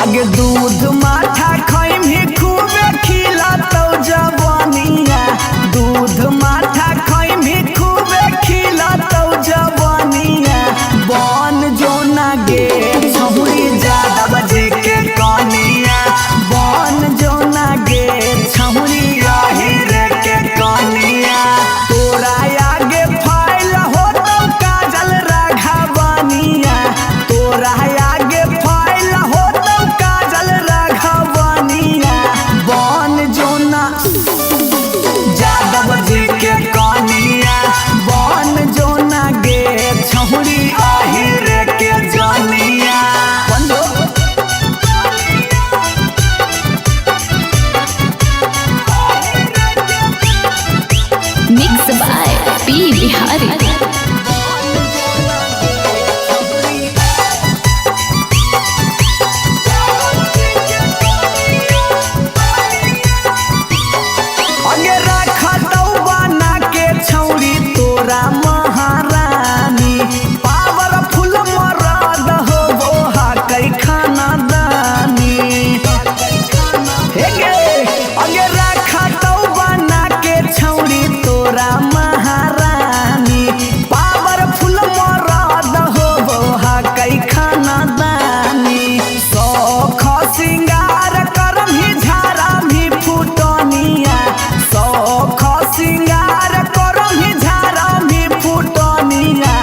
आगे दूध माठा खैमी खूबे खिलातौ जवानिया दूध माठा खैमी खूबे खिलातौ जवानिया बन जो ना गे छहुरी जादव जी के कनिया बन जो ना गे छहुरी रही रे के कनिया तोरा आगे फाइल होतौ काजल राघवनिया तोरा आगे फाइल होतौ काजल राघवनिया बन जोना जादव जी के कनिया बन जोना गे छहुरी आहिर के जनिया बन जो। Mix by P Bihari. अगे रखतौ बना के छौरी तोरा महारानी पावरफुल मरद हो बोहा कै खाना दानी हे गे अगे रखतौ बना के छौरी तोरा महारानी पावरफुल मरद हो बोहा कै खाना दानी शौख सिंगार करम ही झारा भी फुटनिया शौख सिंगार करम ही झारा भी फुटनिया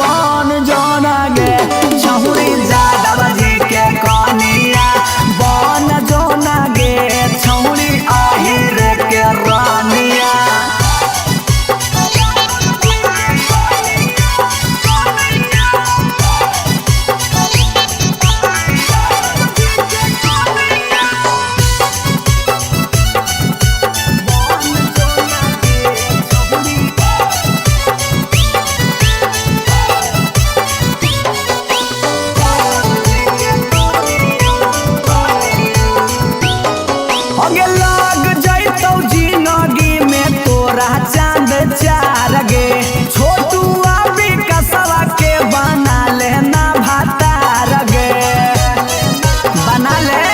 बन जोना गे छहुरी जादव जी के कनिया बन जोना गे छहुरी आहिर के रानिया। अगे लाग जैतौ जिनगी में तोरा चांद चार गे छोटू आबी कसवा के बना लेना भातार गे बना ले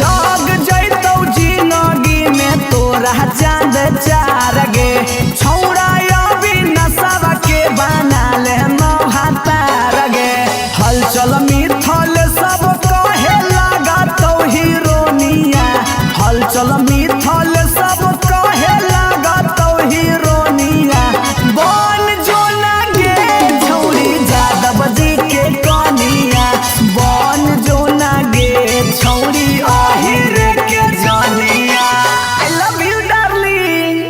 लग जैतौ जिनगी में तोरा चांद चार गे छौड़ा अभी नसवा के बना लेना भातार गे हलचल मिथल सब कहे लगा तो हीरोनिया हलचल मिथल सब कहे लगा तो हीरोनिया बन जो गे छौरी जादव जी के कनिया बन जो गे छौरी आहिर के जानिया। I love you darling.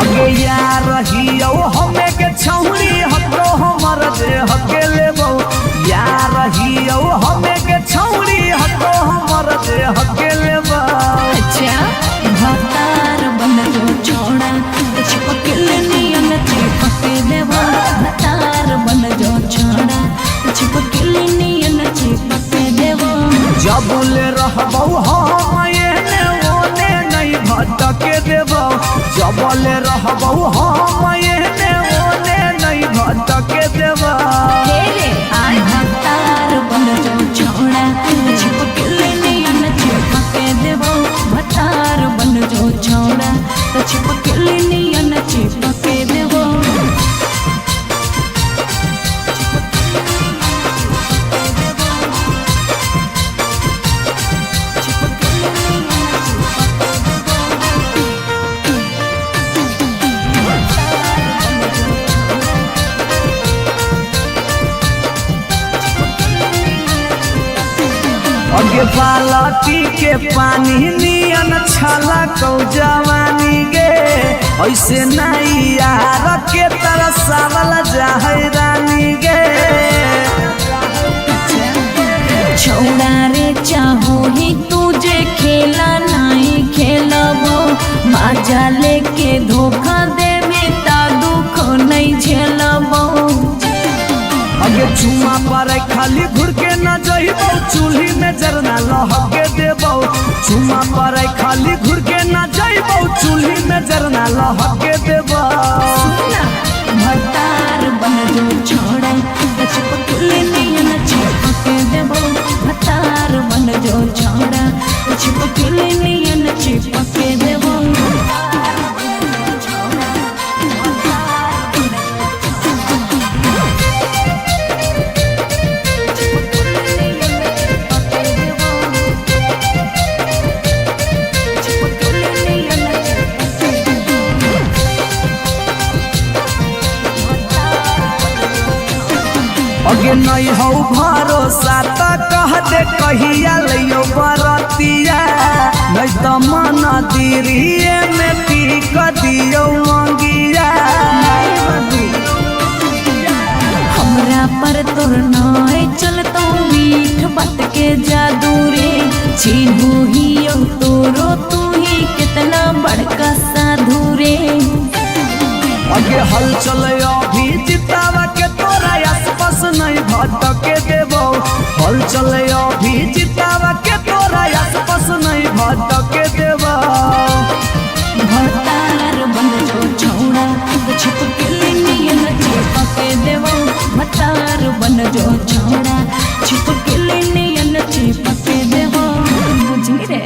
अगे यार रहियौ हमे के छौरी हतो हमर दे हके लेबौ यार रहियौ हमे के छौरी हतो हमर दे हके लेबौ। अच्छा भतार बन जो छोड़ा चिपकल नियन चिपक देवा भतार बन जो छोड़ा चिपकल नियन चिपक देवा जब ले रहबौ हम एने ओने नहीं भटके देबौ जब ले रहबौ हम एने ओने नहीं भटके देबौ। रे आय भतार बन जो छोड़ा चिपकल नियन चिपक देवा भतार बन जो छोड़ा चिपकल नियन चिपक देवा। अगे बालटी के पानी नियन छला कौ जवानी गे। ऐसे नहीं यार के तरसावल जाहे रानी गे। छौड़ा रे चाहो ही तुझे खेला नहीं खेलबो, माजा लेके धोखा देवे ता दुख नहीं झेलबो। अगे चुमा पर खाली घुर के न जइबौ, चूल्ही में जरना लहके देबौ। चुमा पर खाली घुर के न जइबौ, चूल्ही में जरना लहके देबौ। सुना भतार बन जो छोड़ा चिपकले नियन चिपके देबो। भतार बन जो छोड़ा चिपकले नियन चिपके देबो। अगे नहीं हौ भरोसा त कह दे कहिया लइयो बरतिया, नहीं त मन दिरिए में टीक दियो मंगिया। हमरा पर तोर नाय चलतो मीठ बात के जादू रे, चिन्हू ही तोरो तू ही कितना बड़का साधु रे। अगे हलचल अभी जितावा के तोरा आसपास नहीं भटके देबो। हलचल अभी जितावा के तोरा आसपास नहीं भटके देबो। भतार बन जो छौड़ा छिपकली नियन चिपके देबो। भतार बन जो छौड़ा छिपकली नियन चिपके देबो। बुझली रे।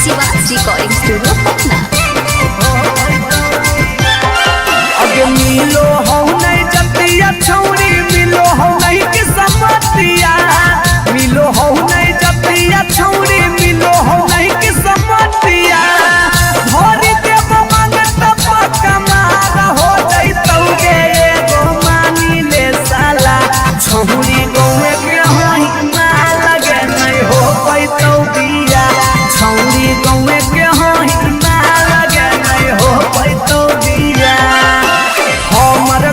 Shivaj recording studio Patna. अगे मिलो हौ नहीं जतिया छौरी, मिलो हौ नहीं के समतिया। मिलो हौ नहीं जतिया छौरी, मिलो हौ नहीं के समतिया। भरी देव मांगत पक्का मार हो जइतौ गे एगो मानी ले साला। छौरी गौए के होई ना लगे नहीं हो पैतौ बिया। छौरी गौए के होई ना लगे नहीं हो पैतौ बिया। हमर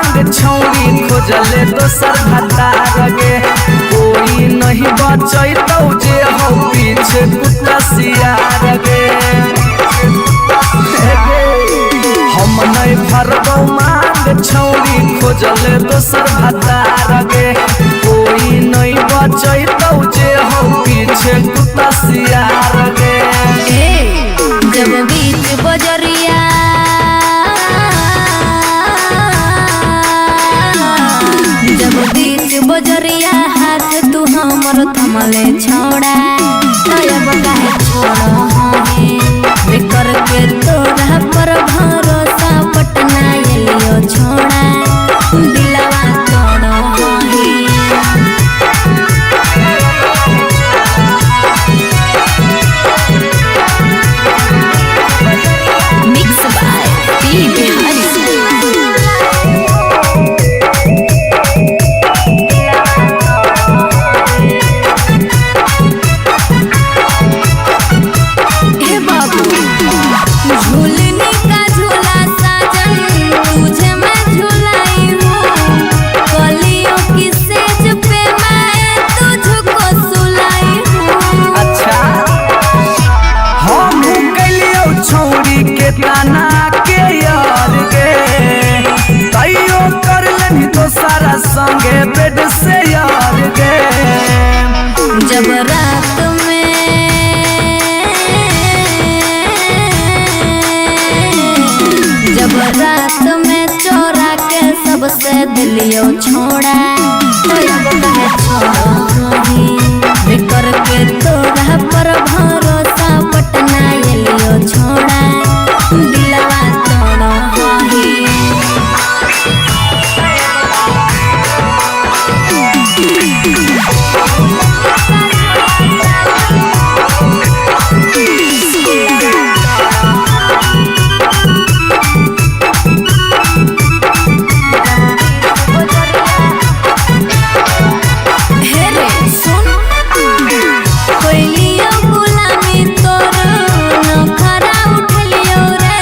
मांग छौरी खोजले दोसर भतार गे। कोई नहीं बचैतौ जे हौ पीछे कुत्ता सियार गे। हम नहीं भरबौ मांग छौरी खोजले दोसर भतार गे। कोई नहीं बचैतौ जे हौ पीछे कुत्ता सियार गे। जब बीच बजरिया जब बीच बजरिया हाथ तू हमर थमले छोड़ा तब काहे छोड़ हमें बेकर के तोरा पर भरोसा पटना एलियो छोड़ा दिलवा तोड़ हमें। Mix by P Bihari. हे बाबू झूलने का झूला साजन तुझे मैं झूलाई हूँ कलियों की सेज पे मैं तुझको सुलाई हूँ। अच्छा हम कैलियौ छौरी के ताना के यार गे तैयो कर लेनी दोसरा संगे बेड से यार गे। जब रात में जब रात में चोरा के सबसे दिलियो छोड़ा तब काहे छोड़ बेकर के तोरा पर भरोसा पटना एलियो छोड़ा दिलवा तोड़ हही। हे रे सुन कोइलियो गुलामी तोर नखरा उठलियो रे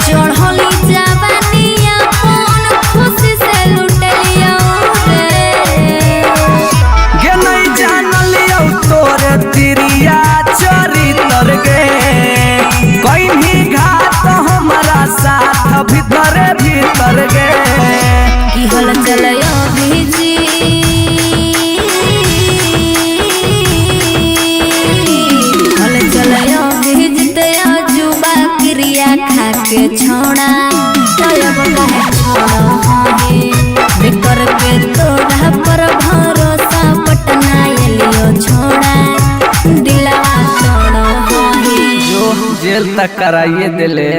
चढ़ली जवानिया कौन खुशी से लुटलियो रे। गे नहीं जानलियौ तोरे तिरिया चरितर गे कहीं घात हमारा साथ भीतर भीतर गे। की हल चलयो भिजी हल चलयो भिजते अजुबा क्रिया खा के छोड़ा तब काहे छोड़ हहे बेकर के तोरा पर भरोसा पटना एलियो छोड़ा दिलवा तोड़ हहे। जो जेल तक कराइए दिले।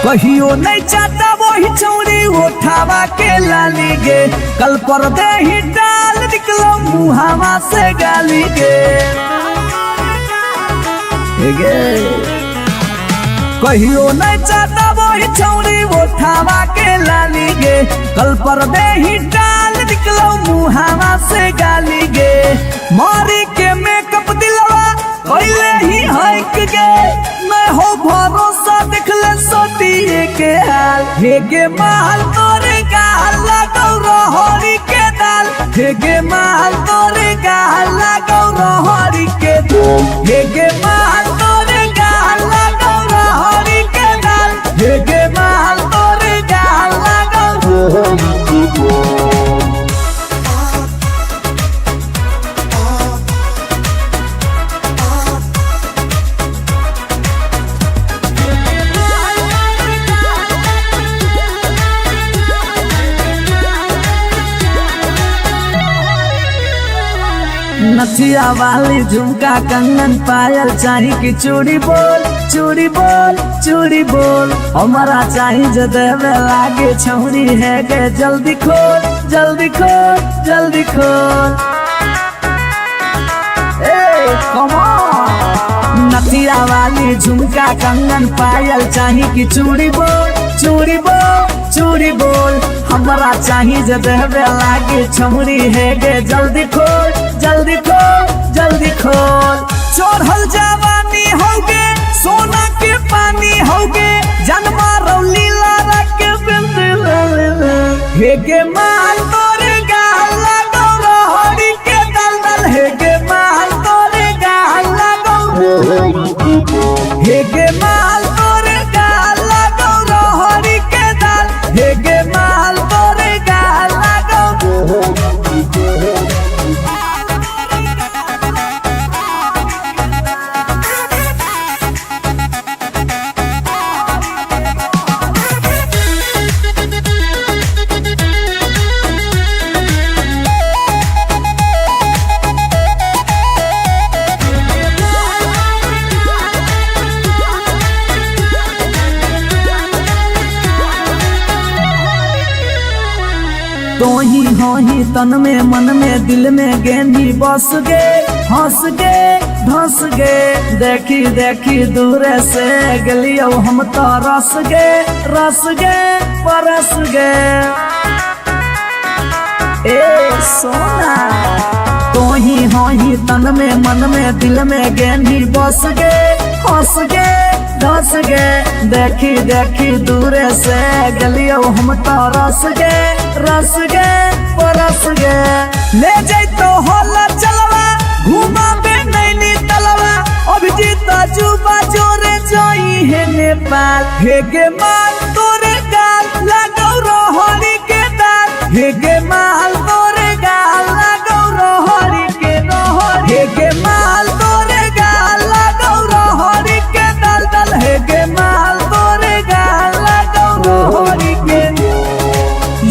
कहियो नहीं चाहता वही चौड़ी उठावा के लाली गे कल पर दे ही डाल निकलो मुहावा से गाली गे। गे कहियो नहीं चाहता वही चौड़ी उठावा के लाली गे कल पर दे ही डाल निकलो मुहावा से गाली गे। मारी के मेकअप दिलवा कैले ही हक गे मैं हो भरोसा देखले सोटिए के हाल। हे गे माल तोरे गाल लागौ रहरी के दाल हे गे माल तोरे गाल लागौ रहरी के दाल हे गे माल तोरे गाल लागौ रहरी के दाल हे गे माल तोरे गाल लागौ रहरी के दाल। नथिया वाली झुमका कंगन पायल चाही की चूड़ी बोल चूड़ी बोल चूड़ी बोल हमारा चाही जो देवे लागे छौरी है के जल्दी खोल जल्दी खोल जल्दी खोल। ए कम ऑन। नथिया वाली झुमका कंगन पायल चाही कि चूड़ी बोल, चूड़ी बोल, चूड़ी बोल। हमरा चाही जे देहबे लागी छौरी हे गे, जल्दी खोल, जल्दी खोल, जल्दी खोल। चढ़ल जवानी होगे सोना के पानी होगे, जन्मा रौली लारा के बिंदी हे गे माल तोरे गाल लागो रहरी के दल दल, हे गे माल तोरे गाल लागो, हे गे माल तोरे गाल लागो रहरी के दल, हे गे माल तोरे गाल लागो। तो ही हो ही तन में मन में दिल में गेंदी बस गे, हंस गे धंस गे, देखी देखी दूर से गलियो हम तो रस गे, रस गे परस गे। ए सोना तो ही हो ही तन में मन में दिल में गेंदी बस गे, हंस गे धस गे, देखी देखी दूर से गलियो हम तो रस गे, रस गे परस गे। ले जैतो होला चलवा घुमाबे नैनी तलवा, अभिजीत जुबा जोरे जोई हे नेपाल, हे गे माल तोरे गाल लागौ रहरी के दाल, हे गे माल तोरे गाल लागौ रहरी के रहरी, हे गे माल तोरे गाल लागौ रहरी के दाल दाल, हे गे माल तोरे गाल लागौ रहरी के।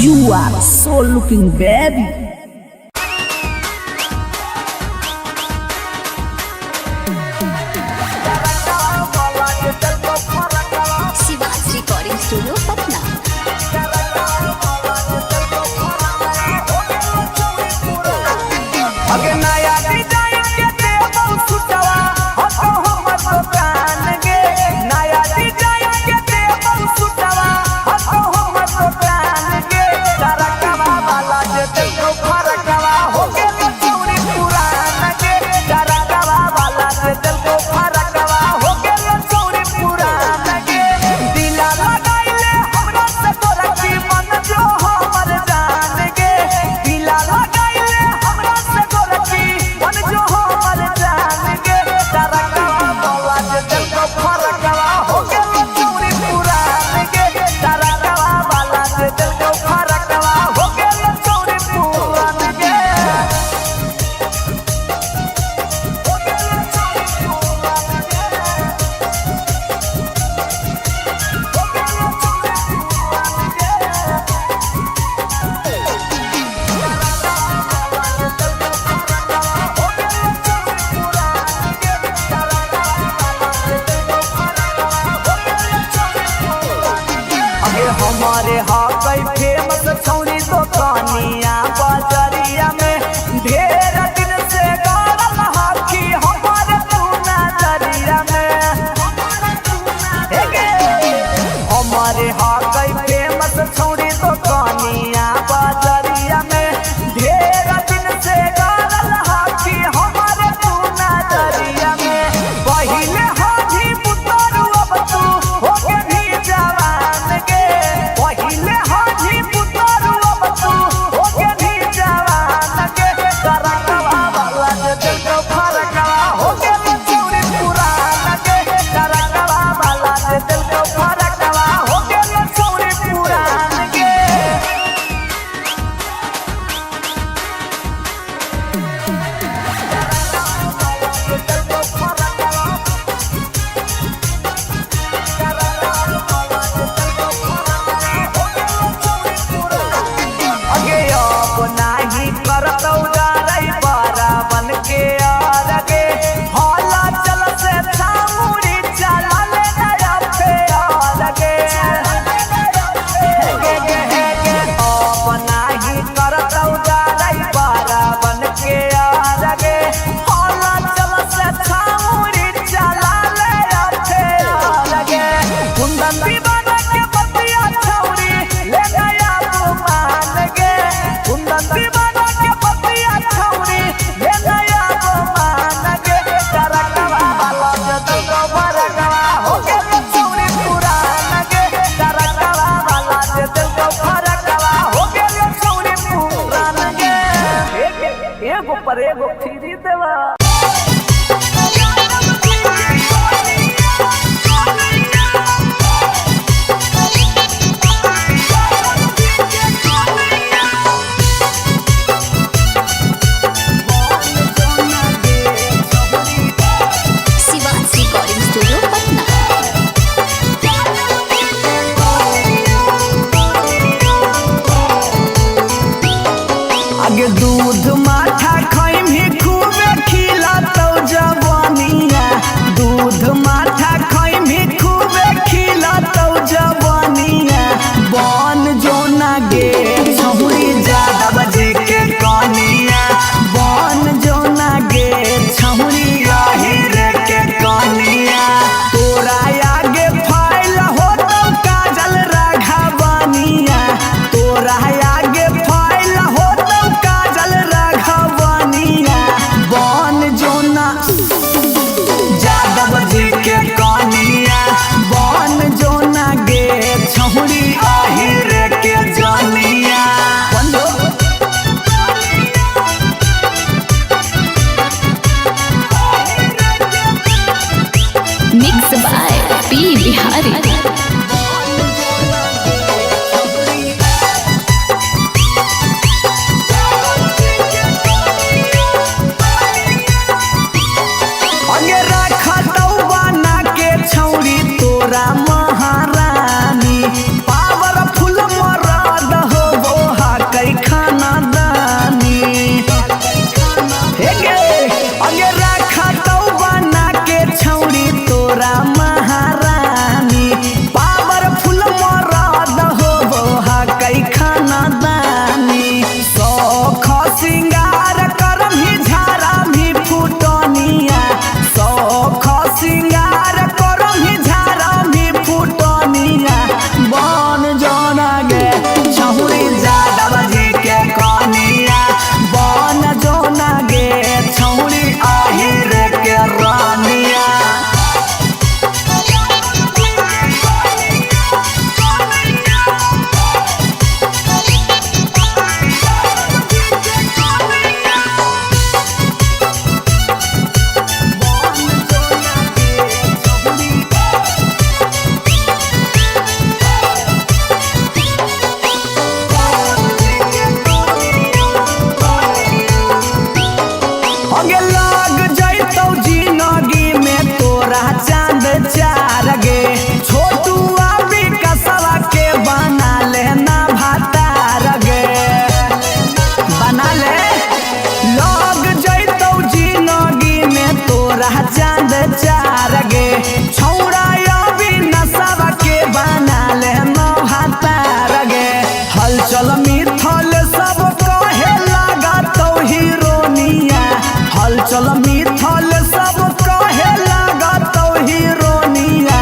You are so looking baby. Shiva's Recording Studio, Patna. अगे नया डिजाइन के देबौ सुटवा हको हमर दुकान गे, नया डिजाइन के देबौ सुटवा हको हमर दुकान गे। डरकवा वाला जे देखो फरकवा हो गेल चौरी पुरान गे, डरकवा वाला जे देखो फरकवा हो गेल चौरी पुरान गे। दिला लगाइले हमरा से तोरा की मन जो हमर जान गे, दिला लगाइले हमरा से तोरा की मन जो हमर जान गे। डरकवा वाला जे देखो फरकवा हो गेल चौरी पुरान गे, डरकवा वाला जे देखो फरकवा हो गेल चौरी पुरान गे। हो गेल चौरी पुरान गे। हो गेल चौरी पुरान गे। अगे हमारे हाकई फेमस छौरी दुकानिया बजरिया में, ढेर दिन से गड़ल हाकी हमारे तू नजरिया में। एगे हमारे हाकई फेमस छौरी दुकानिया बजरिया में, ढेर दिन से गड़ल हाकी हमारे तू नजरिया में। पहिले हाजी पुतरू अब तू होके भी जवान गे, पहिले कुंदन दीवाना के बतिया छौरी ले नया मान गे। कुंदन दीवाना के बतिया छौरी ले नया मान गे। करकवा वाला जदल को फरकवा हो गेल छौरी पुरान गे। करकवा वाला जदल को फरकवा हो गेल छौरी पुरान गे। एगो पर एगो फ्री देवा। Shiva's recording studio Patna. आगे दूध माठा खैमी खूबे खिलातौ जवानिया। दूध माठा खैमी खूबे खिलातौ जवानिया। बन जो ना गे छहुरी जादव जी के कनिया। बन जो ना गे छहुरी आहिर के कनिया। तोरा आगे फाइल होतौ काजल राघवनिया। तोरा आगे फाइल होतौ काजल राघवनिया। बन जो ना जादव जी के कनिया। बन जो ना गे छहुरी आहिर के जनिया। बंधु मिक्स बाय पी बिहारी। अंगे रखतौ बना के छौरी तोरा महारानी। पावरफुल मरद हो बोहा कै खाना दानी। हे गे अंगे रखतौ बना के छौरी तोरा महारानी। पावरफुल मरद हो बोहा कै खाना दानी। शौख सिंगार करम ही झारा भी फुटनिया। शौख सिंगार करम ही झारा भी फुटनिया। बन जोना गे छहुरी जादव जी के कनिया। बन जोना गे छहुरी आहिर के रानिया। अगे लाग जैतौ जिनगी में तोरा चांद चार गे। छोटू आबी कसवा के बना लेना भातार गे। बना ले लग जैतौ जिनगी में तोरा चांद चार गे। छौड़ा अभी नसवा के बना लेना भातार गे। हलचल मिथल सब कहे लागतौ हीरोनिया। हलचल मिथल सब कहे लागतौ हीरोनिया।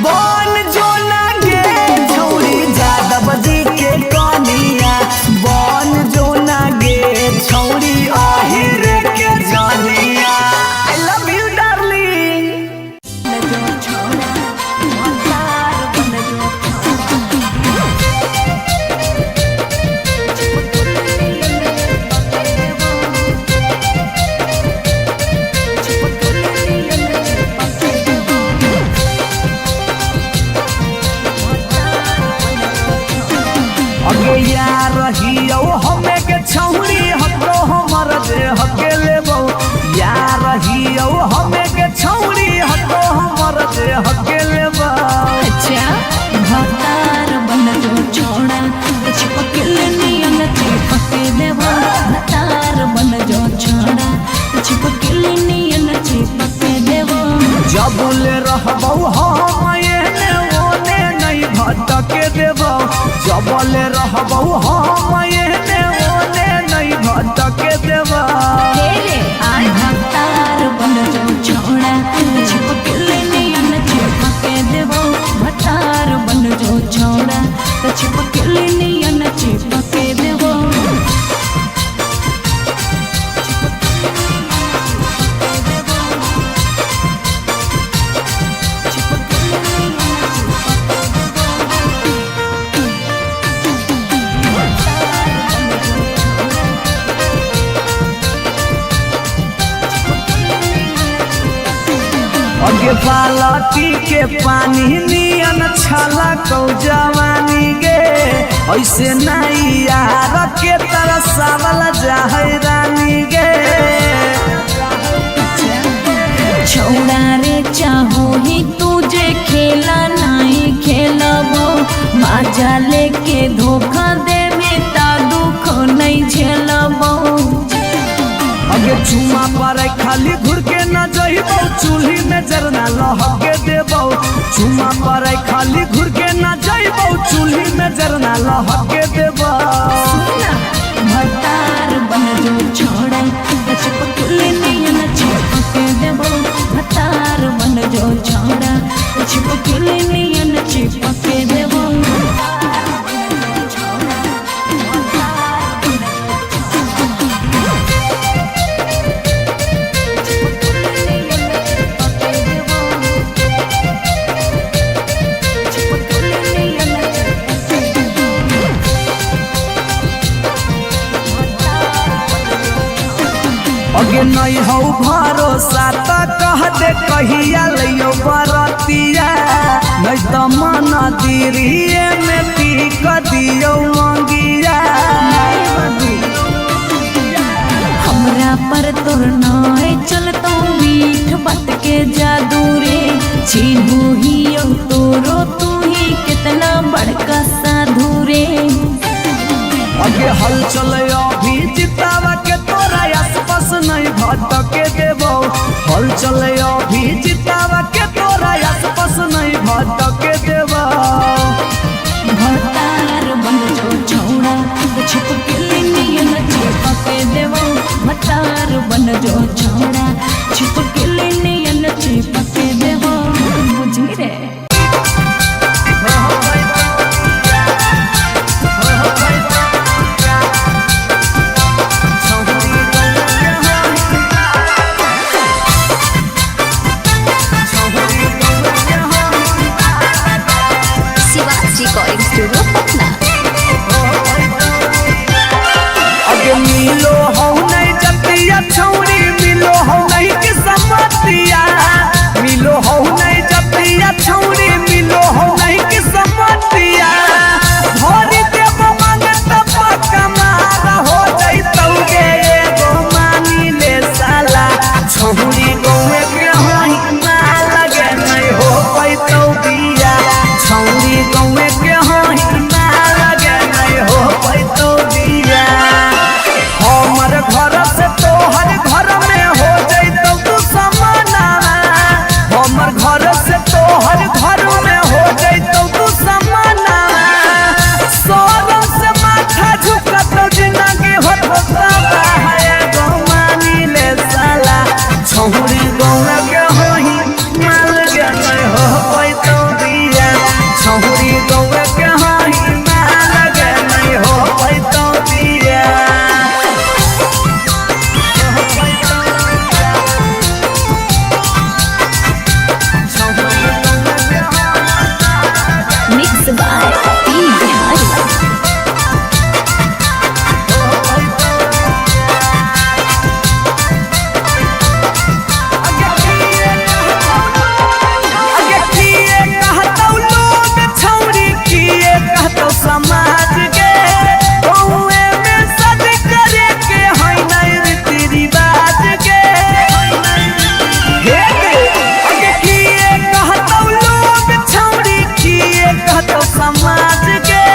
बन जो ना गे छौरी जादव जी के कनिया। बन जो ना गे छौरी आहिर के जनिया। I love you darling. अगे यार रहियौ हमे के छौरी हको हमर देह के लेबौ। यार रहियौ हमे के छौरी हको हमर देह के लेबौ। अच्छा भतार बन जो छोड़ा चिपकल नियन चिपक देवा। भतार बन जो छोड़ा चिपकल नियन चिपक देवा। जब ले रहबौ हम एने ओने नहीं भटके देबौ। जब ले रहबौ हम एने ओने नहीं भटके देबौ। रे आई भतार बन जो छोड़ा चिपकल नियन चिपक देवा। भतार बन जो छौड़ा त छिपकली नियन चिपके देबो। अगे बालटी के पानी नियन छला कौ जवानी गे, ऐसे नहीं यार के तरसावल जाहे रानी गे। छौड़ा रे चाहो ही तुझे खेला नहीं खेलबो, माजा लेके धोखा देवे ता दुख नहीं झेलबो। अगे चुमा पर खाली घुर के न जइबौ, चूल्ही में जरना लहके देबौ। चुमा पर खाली घुर के न जइबौ, चूल्ही में जरना लहके देबौ। भतार बन जो छौड़ा त छिपकली नियन चिपके देबो। भतार बन जो छौड़ा त छिपकली नियन चिपके देबो। अगे नहीं हौ भरोसा त कह दे कहिया लइयो बरतिया, नहीं त मन दिरिए में टीक दियो मंगिया। हमरा पर तोर नाय चलतो मीठ बात के जादू रे, चिन्हू ही तोरो तू ही कितना बड़का साधु रे। अगे हलचल अभी जितावा के तोरा आसपास नहीं भटके देबौ। हलचल अभी जितावा के तोरा आसपास नहीं भटके देबौ। भतार बन जो छौड़ा त छिपकली नियन चिपके देबो। भतार बन जो छौड़ा छिपकली नियन चिपके देबो। बुझी रे। Shivaj recording studio Patna. अगे मिलो हौ नहीं जतिया छौरी, मिलो हौ नहीं के समतिया। मिलो हौ नहीं जतिया छौरी, मिलो हौ नहीं के समतिया। भरी देव मांगत पक्का मार हो जइतौ गे, एगो मानी ले साला छौरी गौए के होई ना लगे नहीं हो पैतौ बिया। छौरी गौए के होई ना लगे नहीं हो पैतौ बिया। हमर घर से तोहर घर में हो जइतौ तू समाना। हमर घर से तोहर घर में हो जइतौ तू समाना। सोरम से माथा झुकतौ जिंदगी होत है गौ मानी ले साला छौरी गौरा के होही माल के नहीं हो पैतौ बिया। छौरी गौरा के होही माल के नहीं हो पैतौ बिया। Mix by P Bihari. अगे किए कहतौ लोग छौरी, किए कहतौ समाज गे। कौए में सद करे के है नहीं रीति रिवाज गे। हे गे, अगे किए कहतौ लोग छौरी, किए कहतौ समाज गे।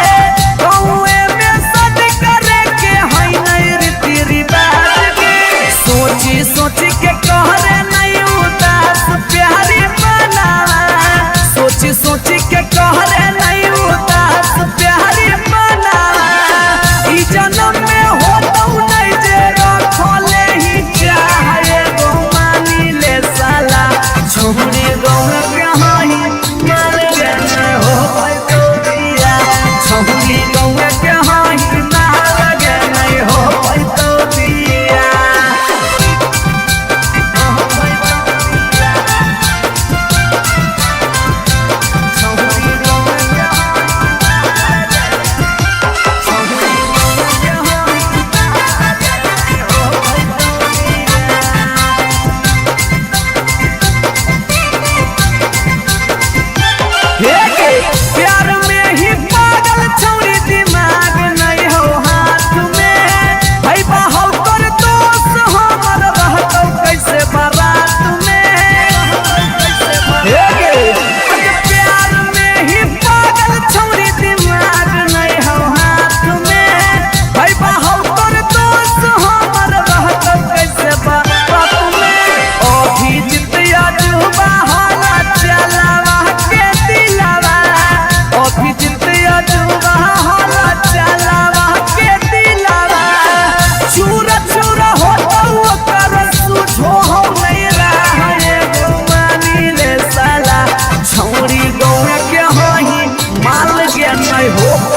कौए में सद करे के है नहीं रीति रिवाज गे। सोची सोची के कहरे नहीं उदास प्यारी बनावा। सोची सोची के कहरे नहीं उदास प्यारी बनावा। ई जन्म में होतौ नहीं जे रखले ही चाहे गो मानी ले साला छौरी गौ के होई माल के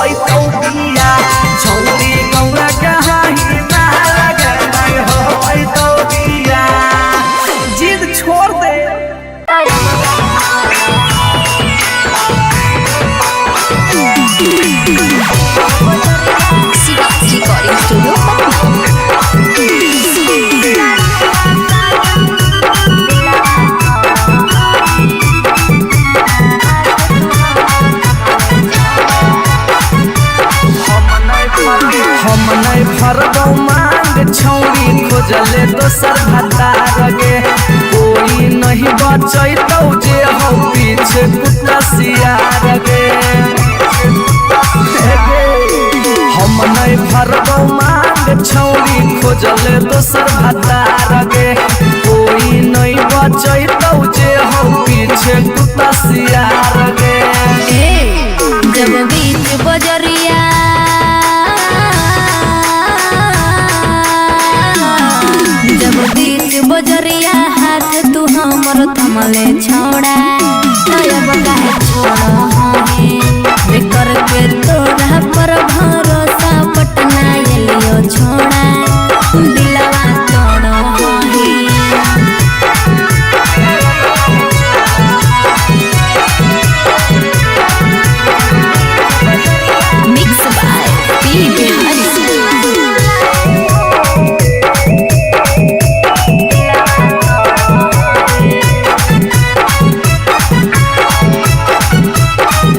पैतौ बिया। छौरी गौरा कहाही माल गे नहीं हो पैतौ बिया। जिद छोड़ दे। Shiva's Recording Studio, Patna. हम नहीं फरबौ मांग छौरी खोजले दोसर भतार गे। कोई नहीं बचैतौ जे हौ पीछे कुत्ता सियार गे। हम नहीं फरबौ मांग छौरी खोजले दोसर भतार गे। कोई नहीं बचैतौ जे हौ पीछे कुत्ता सियार गे। ए जब बीच बजरिया जब बीच बजरिया हाथ तू हमर थमले छोड़ा तब काहे छोड़ हे बेकर के तोरा पर भरोसा पटना एलियो छोड़ा दिलवा तोड़ हे। Mix by P. Bihari.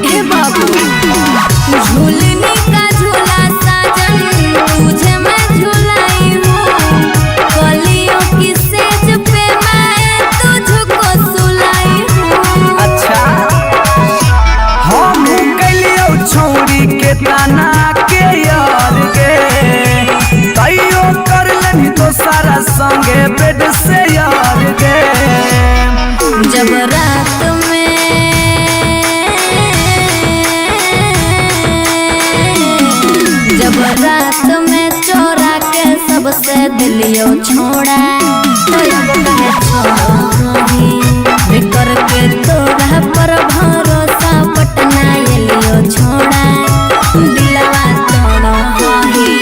हे बाबू झूलने का झूला साजन तुझे मैं झूलाई हूँ कलियों की सेज पे मैं तुझको सुलाई हूँ। अच्छा हम कैलियौ छौरी के ताना के यार गे। तैयो कर लेनी दोसरा संगे बेड से यार गे। जब रात में जब रात में चोरा के सबसे दिलियो छोड़ा तब काहे छोड़ही बेकर के तोरा पर भरोसा पटना एलियो छोड़ा दिलवा तोड़ही।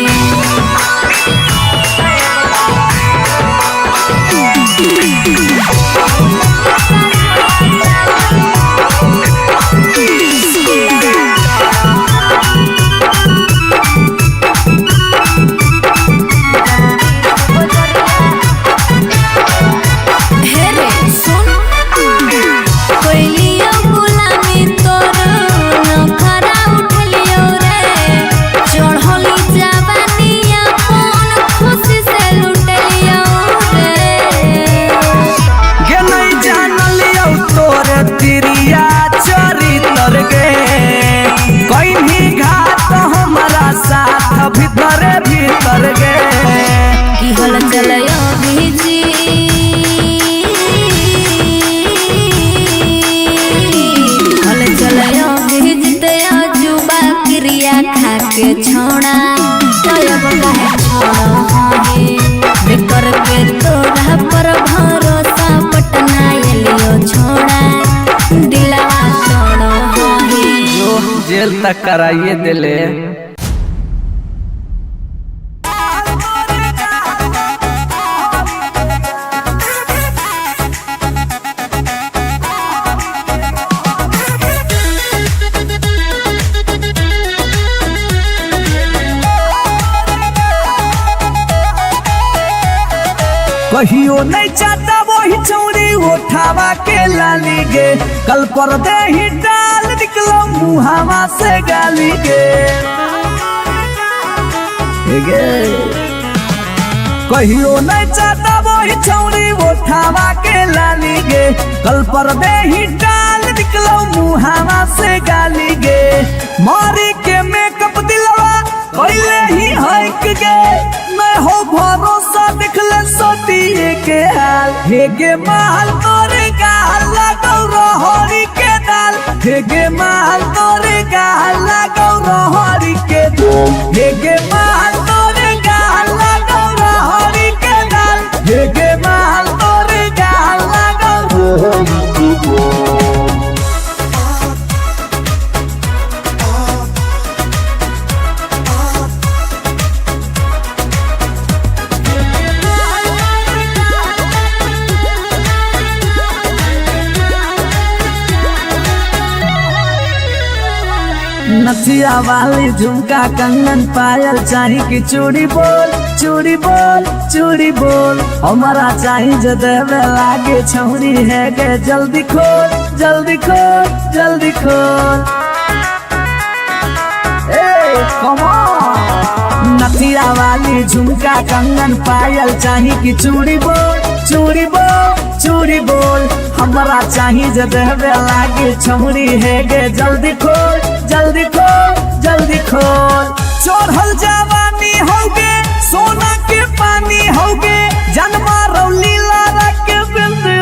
हे रे सुन कोइलियो गुलामी तोर नखरा उठलियो रे चढ़ली जवानिया कौन खुशी से लुटलियो रे। गे नहीं जानलियौ तोरे तिरिया चरितर गे। कहीं घात हमारा साथ भीतरे भीतर गे। की हल चलयो भीजी हल चलयो भीजते अजुबा क्रिया खा के छोड़ा तब काहे छोड़ही बेकर के तोरा पर भरोसा पटना एलियो छोड़ा दिलवा तोड़ही। जो जेल तक कराइए दिले। कहियो नहीं चाहता वही चौरी उठावा के लाली गे। कल पर दे ही डाल निकलो मुहावा से गाली गे। गे कहियो नहीं चाहता वही चौरी उठावा के लाली गे। कल पर दे ही डाल निकलो मुहावा से गाली गे। मारी के मेकअप दिलवा पहले ही हक गे। मैं हो भरोसा दिखले सोतिए के हाल। हे गे माल तोरे गाल लगौ रहरी के दाल। हे गे माल तोरे गाल लगौ रहरी के दाल। हे गे माल तोरे गाल लगौ रहरी के दाल। हे गे माल तोरे गाल लगौ रहरी के दाल। नथिया वाली झुमका कंगन पायल चाही कि चूड़ी बोल, चूड़ी बोल, चूड़ी बोल। हमारा चाही जे देवे लागे छौरी है गे, जल्दी खोल, जल्दी खोल, जल्दी खोल। ए कम ऑन। नथिया वाली झुमका कंगन पायल चाही कि चूड़ी बोल, चूड़ी बोल, चूड़ी बोल। हमारा चाही जे देवे लागे छौरी है गे, जल्दी खोल, जल्दी खोल, जल्दी खोल। चढ़ल जवानी होगे, सोना के पानी होगे, जन्मा रौली लारा के बिंदी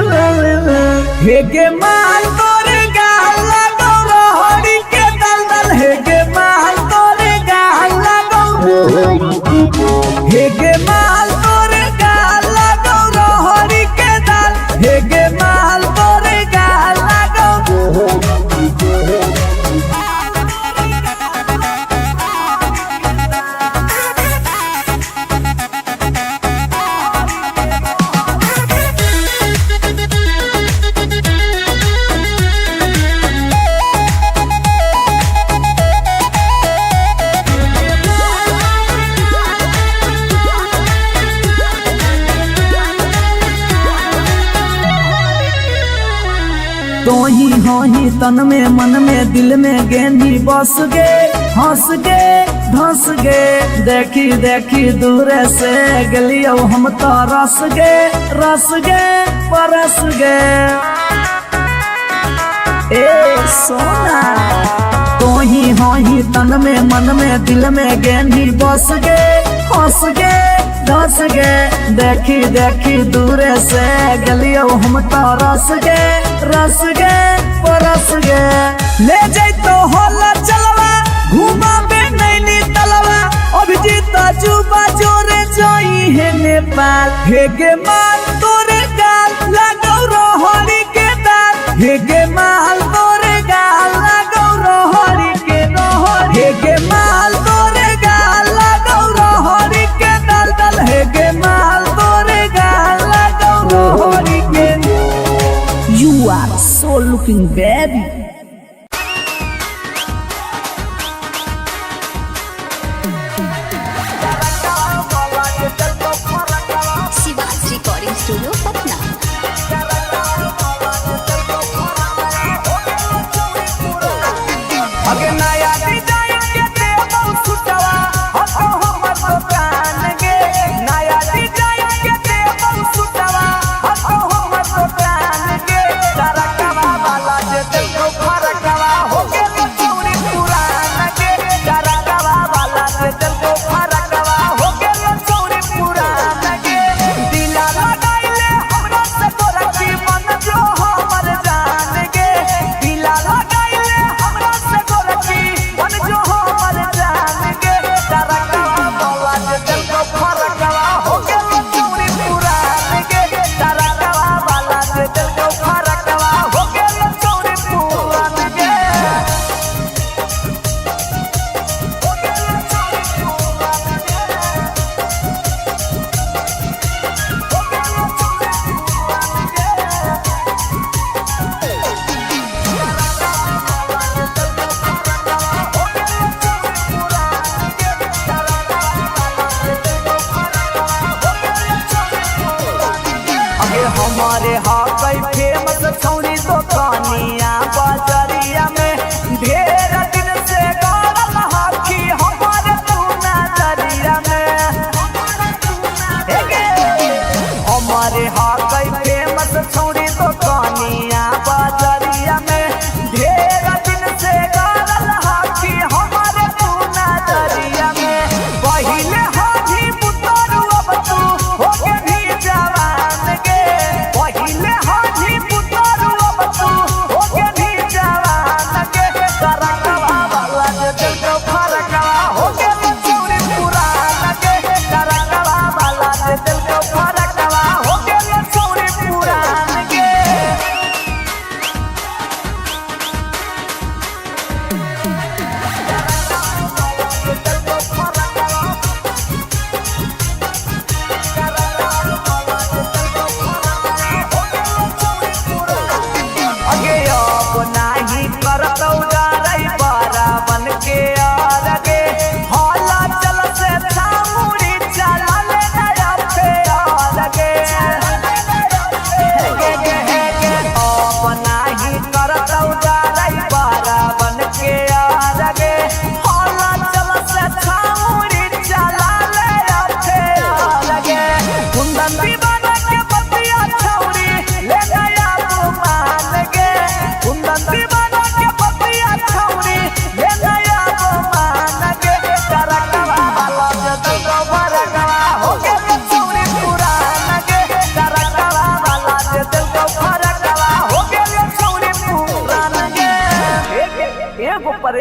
हे गे माल तोरे गाल लागो रोहड़ी के दलदल, हे गे माल तोरे गाल लागो, हे गे माल तोरे गाल लागो रोहड़ी के दाल, हे गे माल तोरे गाल लागो। तो ही हो ही तन में मन में दिल में गेंदी बस गे, हंस गे, धंस गे। देखी देखी दूर से गलियो हम तो रस गे, रस गे, परस गे। ए सोना तो ही हो ही तन में मन में दिल में गेंदी बस गे, हंस गे, धस गे। देखी देखी दूर से गलियो हम तो रस गे, रस गे, परस गे। ले जैतो होला चलवा, घुमाबे नैनी तलवा, अभिजीत जुबा जोरे जोई है नेपाल। हे गे माल तोरे गाल लागौ रोहड़ी के दाल, हे गे माल तोरे गाल लागौ रोहड़ी के रोहड़ी, हे गे माल तोरे गाल लागौ रोहड़ी के दाल दाल, हे गे माल तोरे गाल लागौ रोहड़ी के। You are so looking baby. Shiva's Recording Studio, Patna. अगे नया डिजाइन के देबौ सुटवा, हको हमर दुकान गे। नया डिजाइन के देबौ सुटवा, हको हमर दुकान गे। तारा कवा वाला जे देबौ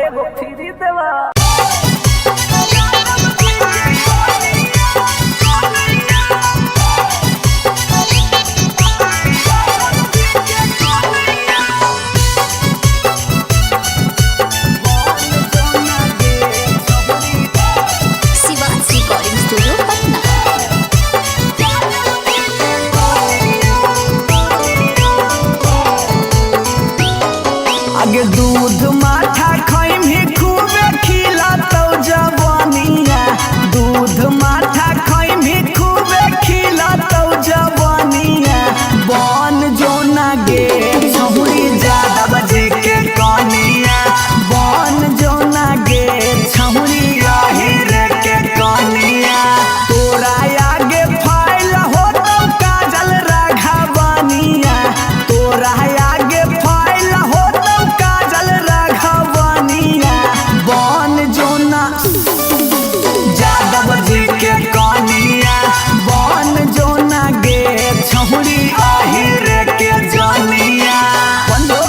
एगो फ्री देवा। Shiva's recording studio Patna. आगे दूध माठा खैम ही खूबे खिलातौ जवानिया, दूध माठा खैम ही खूबे खिलातौ जवानिया, बन जो ना गे छहुरी ज्यादा बजे के कनिया, बन जो ना गे छहुरी राहिर के कनिया, तोरा आगे फाइल होतौ काजल राघवनिया, तोरा आगे फाइल होतौ काजल राघवनिया, बन जो ना जादव जी के कनिया, बन जो ना गे छहुरी आहिर के जनिया। बन जो।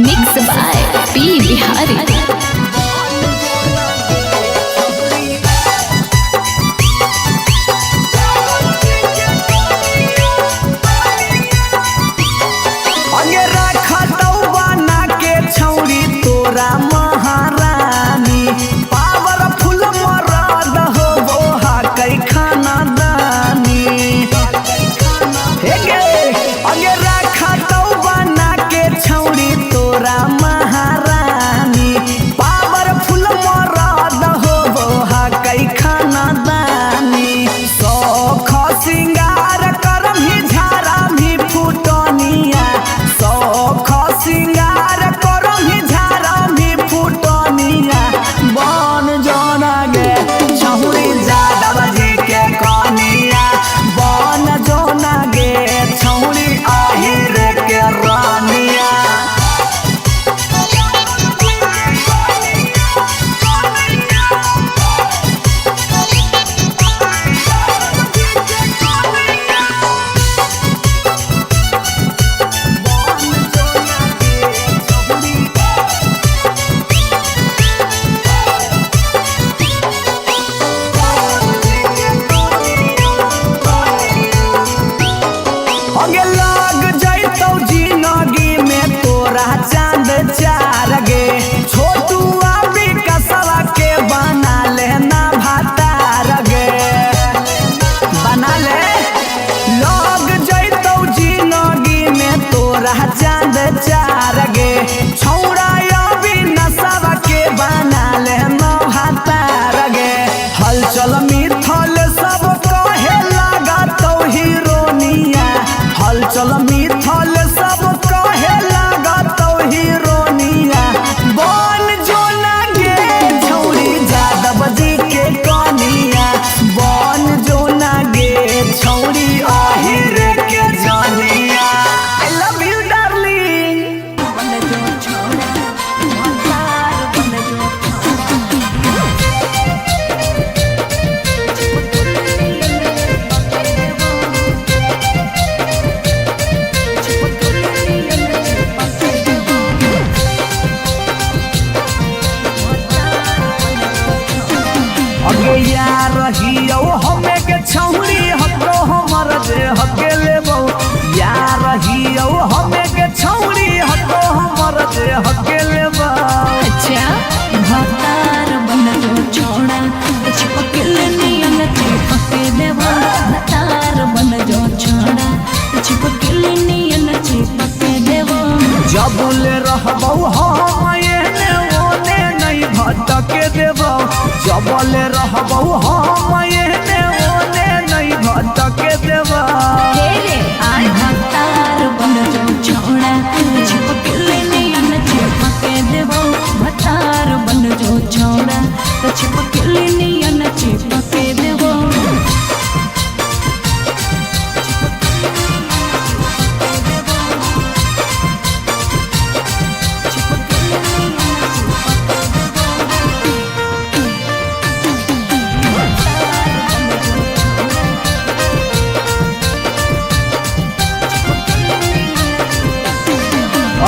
Mix by P Bihari. अंगे रखतौ बना के छौरी तोरा महारानी, पावरफुल मरद हो बोहा कै खाना दानी। हे गे, अंगे रखतौ बना के छौरी तोरा महारानी, पावरफुल मरद हो बोहा कै खाना दानी। शौख सिंगार करम ही झारा भी फुटनिया, शौख सिंगार करम ही झारा भी फुटनिया, बन जोना गे छहुरी जादव जी के कनिया, बन जोना गे छहुरी आहिर के रानिया। अंगे लाग जैतौ जिनगी में तोरा चांद चार गे, छोटू आबी कसवा के बना लेना भातार गे, बना ले। लग जैतौ जिनगी में तोरा चांद चार गे, छौड़ा अभी नसवा के बना लेना भातार गे। हलचल मिथल सब कहे लागतौ हीरोनिया, हलचल मिथल सब कहे लागतौ हीरोनिया, बन जो ना गे छौरी जादव जी के कनिया, बन जो ना गे छौरी आहिर के जनिया। I love you darling. बन जो छोड़ा भतार बन जो अगे यार रहियौ हमे के छौरी हको हमर जे हके लेबौ, यार रहियौ हमे के छौरी हको हमर जे हके लेबौ। अच्छा भतार बन जो छोड़ा चिपकल नियन चिपक देवा, भतार बन जो छोड़ा चिपकल नियन चिपक देवा। जबुल रहबौ हम एने ओने नहीं भटके देबौ, जबल रहबौ हम एने ओने नहीं भटके देबौ। भतार बन जो छोड़ा चिपकल नियन चिपक देवा, भतार बन जो छोड़ा चिपकल नियन चिपक देवा।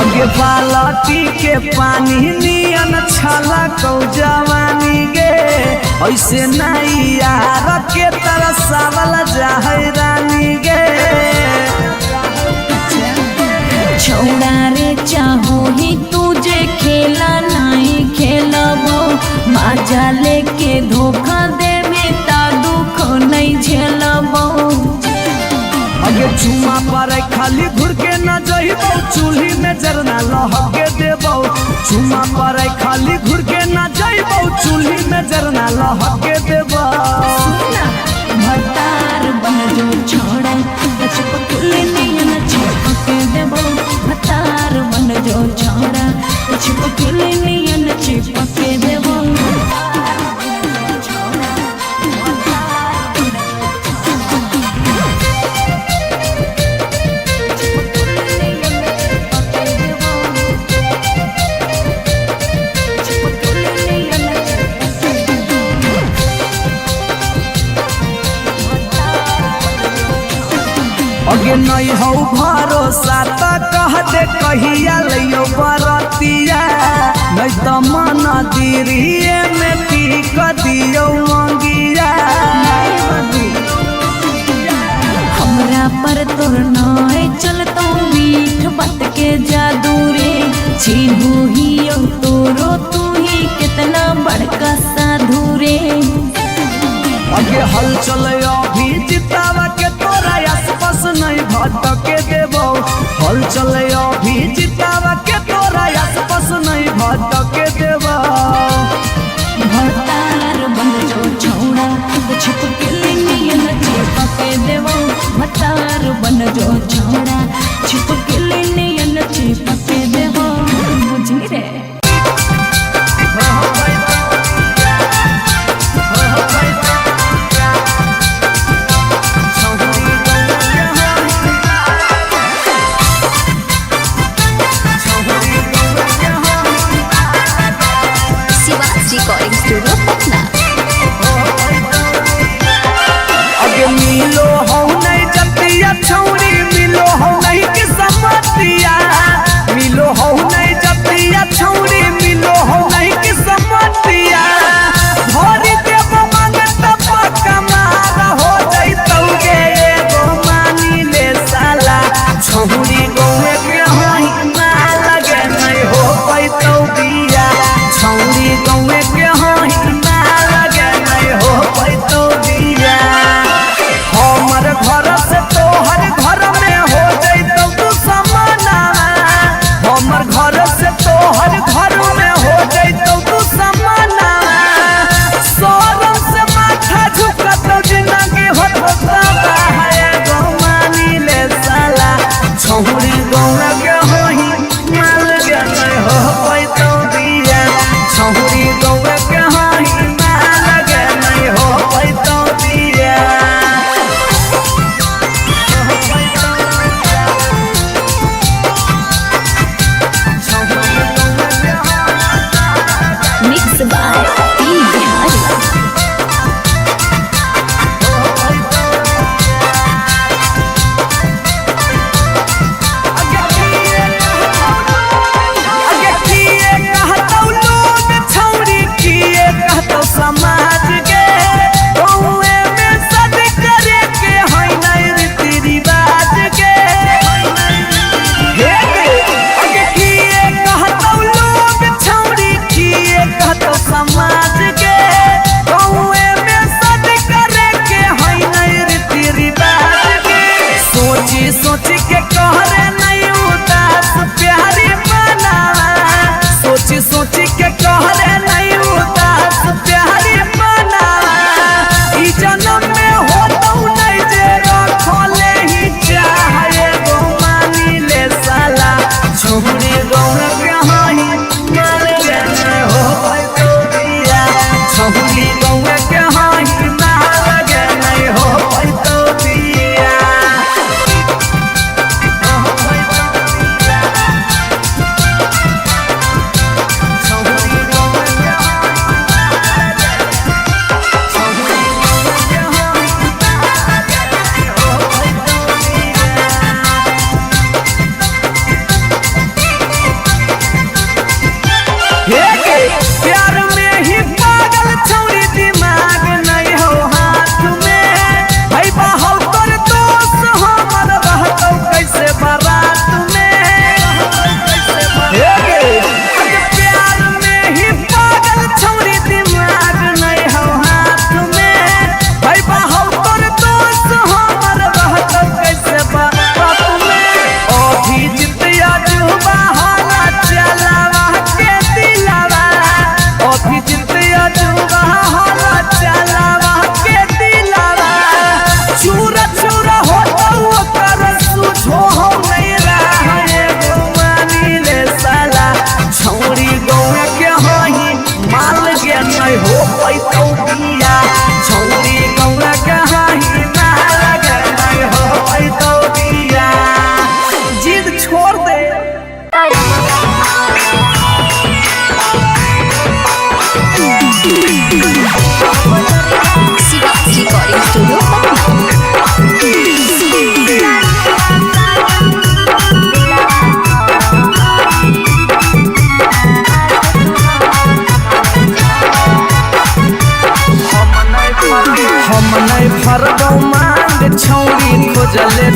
अगे बालटी के पानी नियन छला कौ जवानी गे। ऐसे नहीं यार के तरसावल जाहे रानी गे। छौड़ा रे चाहो ही तुझे खेला नहीं खेलबो, माजा लेके धोखा देवे ता दुख नहीं झेलबो। अगे चुमा पर खाली घुर के न जइबौ, चूल्ही में जरना लहके देबौ। चुमा पर खाली घुर के न जइबौ, चूल्ही में जरना लहके देबौ। सुना भतार बन जो छोड़ा चिपकले नैन चिपक देबो। भतार बन जो छोड़ा चिपकले नैन चिपक देबो। अगे नहीं हौ भरोसा त कह दे कहिया लइयो बरतिया, नहीं त मन दिरिए में टीक दियो मंगिया। हमरा पर तोर नाय चलतो मीठ बात के जादू रे, चिन्हू ही तोरो तू ही कितना बड़का साधु रे। अगे हलचल अभी जितावा के तोरा आसपास नहीं भटके देबौ। हलचल अभी जितावा के तोरा आसपास नहीं भटके देबौ। भतार बन जो छौड़ा छिपकली नियन चिपक देबो। भतार बन जो छौड़ा छिपकली नियन चिपक देबो। बुझली रे। Shiva's Recording Studio, Patna. अगे मिलो हौ नहीं जतिया छौरी, मिलो हौ नहीं के समतिया। मिलो हौ नहीं जतिया छौरी, मिलो हौ नहीं के समतिया। भरी देव मांगत पक्का मार हो जइतौ गे एगो मानी ले साला। छौरी गौए के होई माल गे नहीं हो पैतौ बिया। छौरी गौए के होई माल गे नहीं हो पैतौ बिया। हमर घर से तोहर घर में हो जइतौ तू समानावा। हमर घर से तोहर घर में हो जइतौ तू समानावा। शरम से माथा झुकत जिंदगी होत है गो मानी ले साला। छौरी गौरा के होही माल के नहीं हो पैतौ बिया। छौरी गौरा के होही माल के नहीं हो पैतौ बिया। Mixed by P. Bihari. अगे किए कहतौ लोग छौरी, किए कहतौ समाज गे। गौए में सद करे के है नहीं रीति रिवाज गे। हे गे, अगे किए कहतौ लोग छौरी, किए कहतौ समाज गे। गौए में सद करे के है नहीं रीति रिवाज गे। सोची सोची के कहरे नहीं उदास प्यारी बनावा। सोची सोची के कहरे नहीं उदास प्यारी बनावा। ई जन्म में होतौ नहीं जे रखले ही चाहे गो मानी ले साला। छौरी गौर के होई माल के नहीं हो पैतौ बिया। छौरी गौर के होई माल के नहीं हो पैतौ बिया।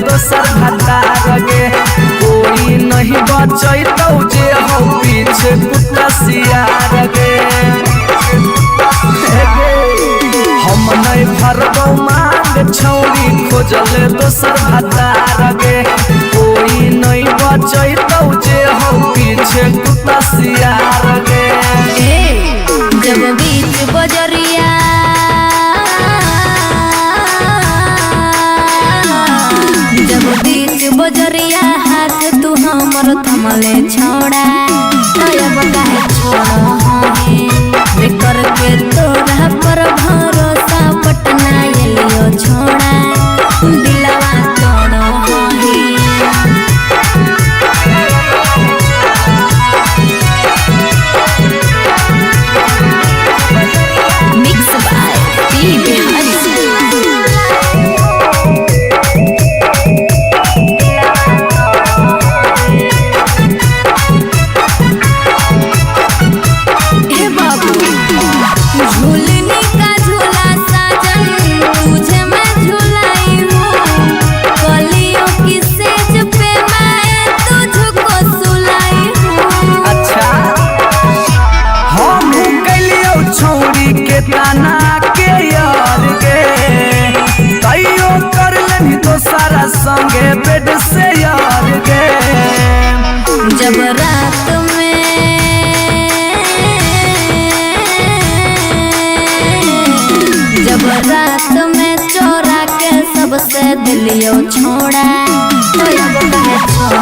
दोसर भतार गे। कोई नहीं बचैतौ जे हौ पीछे कुत्ता सियार गे। हम नहीं भरबौ मांग छौरी खोजले दोसर भतार गे। कोई नहीं बचैतौ जे हौ पीछे कुत्ता सियार गे। जब बीच बजरिया जब बीच बजरिया हाथ तू हमर थमले छोड़ा तब काहे छोड़ हे करके तोरा पर भरोसा पटना एलियो छोड़ा दिलवा तोड़ हे। Mix by P Bihari. हे बाबू झूलनी का झूला साजन तुझे मैं झूलाई हूँ कलियों की सेज पे मैं तुझको सुलाई हूँ। अच्छा हम कैलियौ छौरी के ताना के यार गे तैयो कर लेनी दोसरा संगे बेड से यार गे। जब रात में जब रात में चोरा के सबसे दिलियो छोड़ा तब काहे छोड़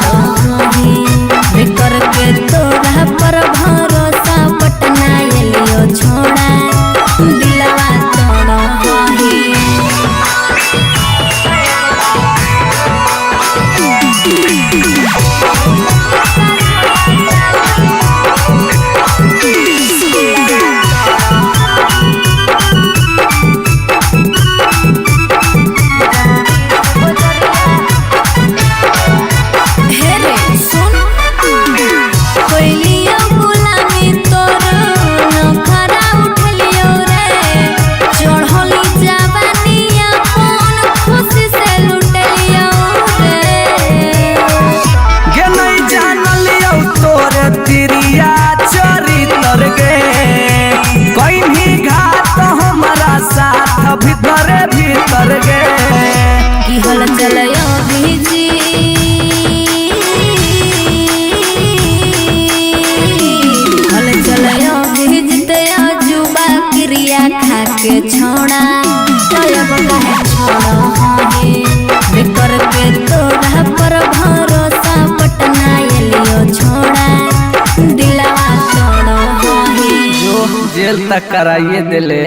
करके तोरा पर भरोसा पटना एलियो छोड़ा दिलवा तोड़ हे। हे रे सुन कोइलियो गुलामी तोर नखरा उठलियो रे चढ़ली जवानिया कौन खुशी से लुटलियो रे। गे नहीं जानलियौ तोरे तिरिया चरितर गे कहीं घात हमारा साथ भीतरे भीतर गे। की हल चलयो भीजी हल चलयो भीजते अजुबा क्रिया खाके छोड़ा तब काहे छोड़ हे करके तोरा पर भरोसा पटना एलियो छोड़ा दिलवा तोड़ हे। जो जेल तक कराइए दिले।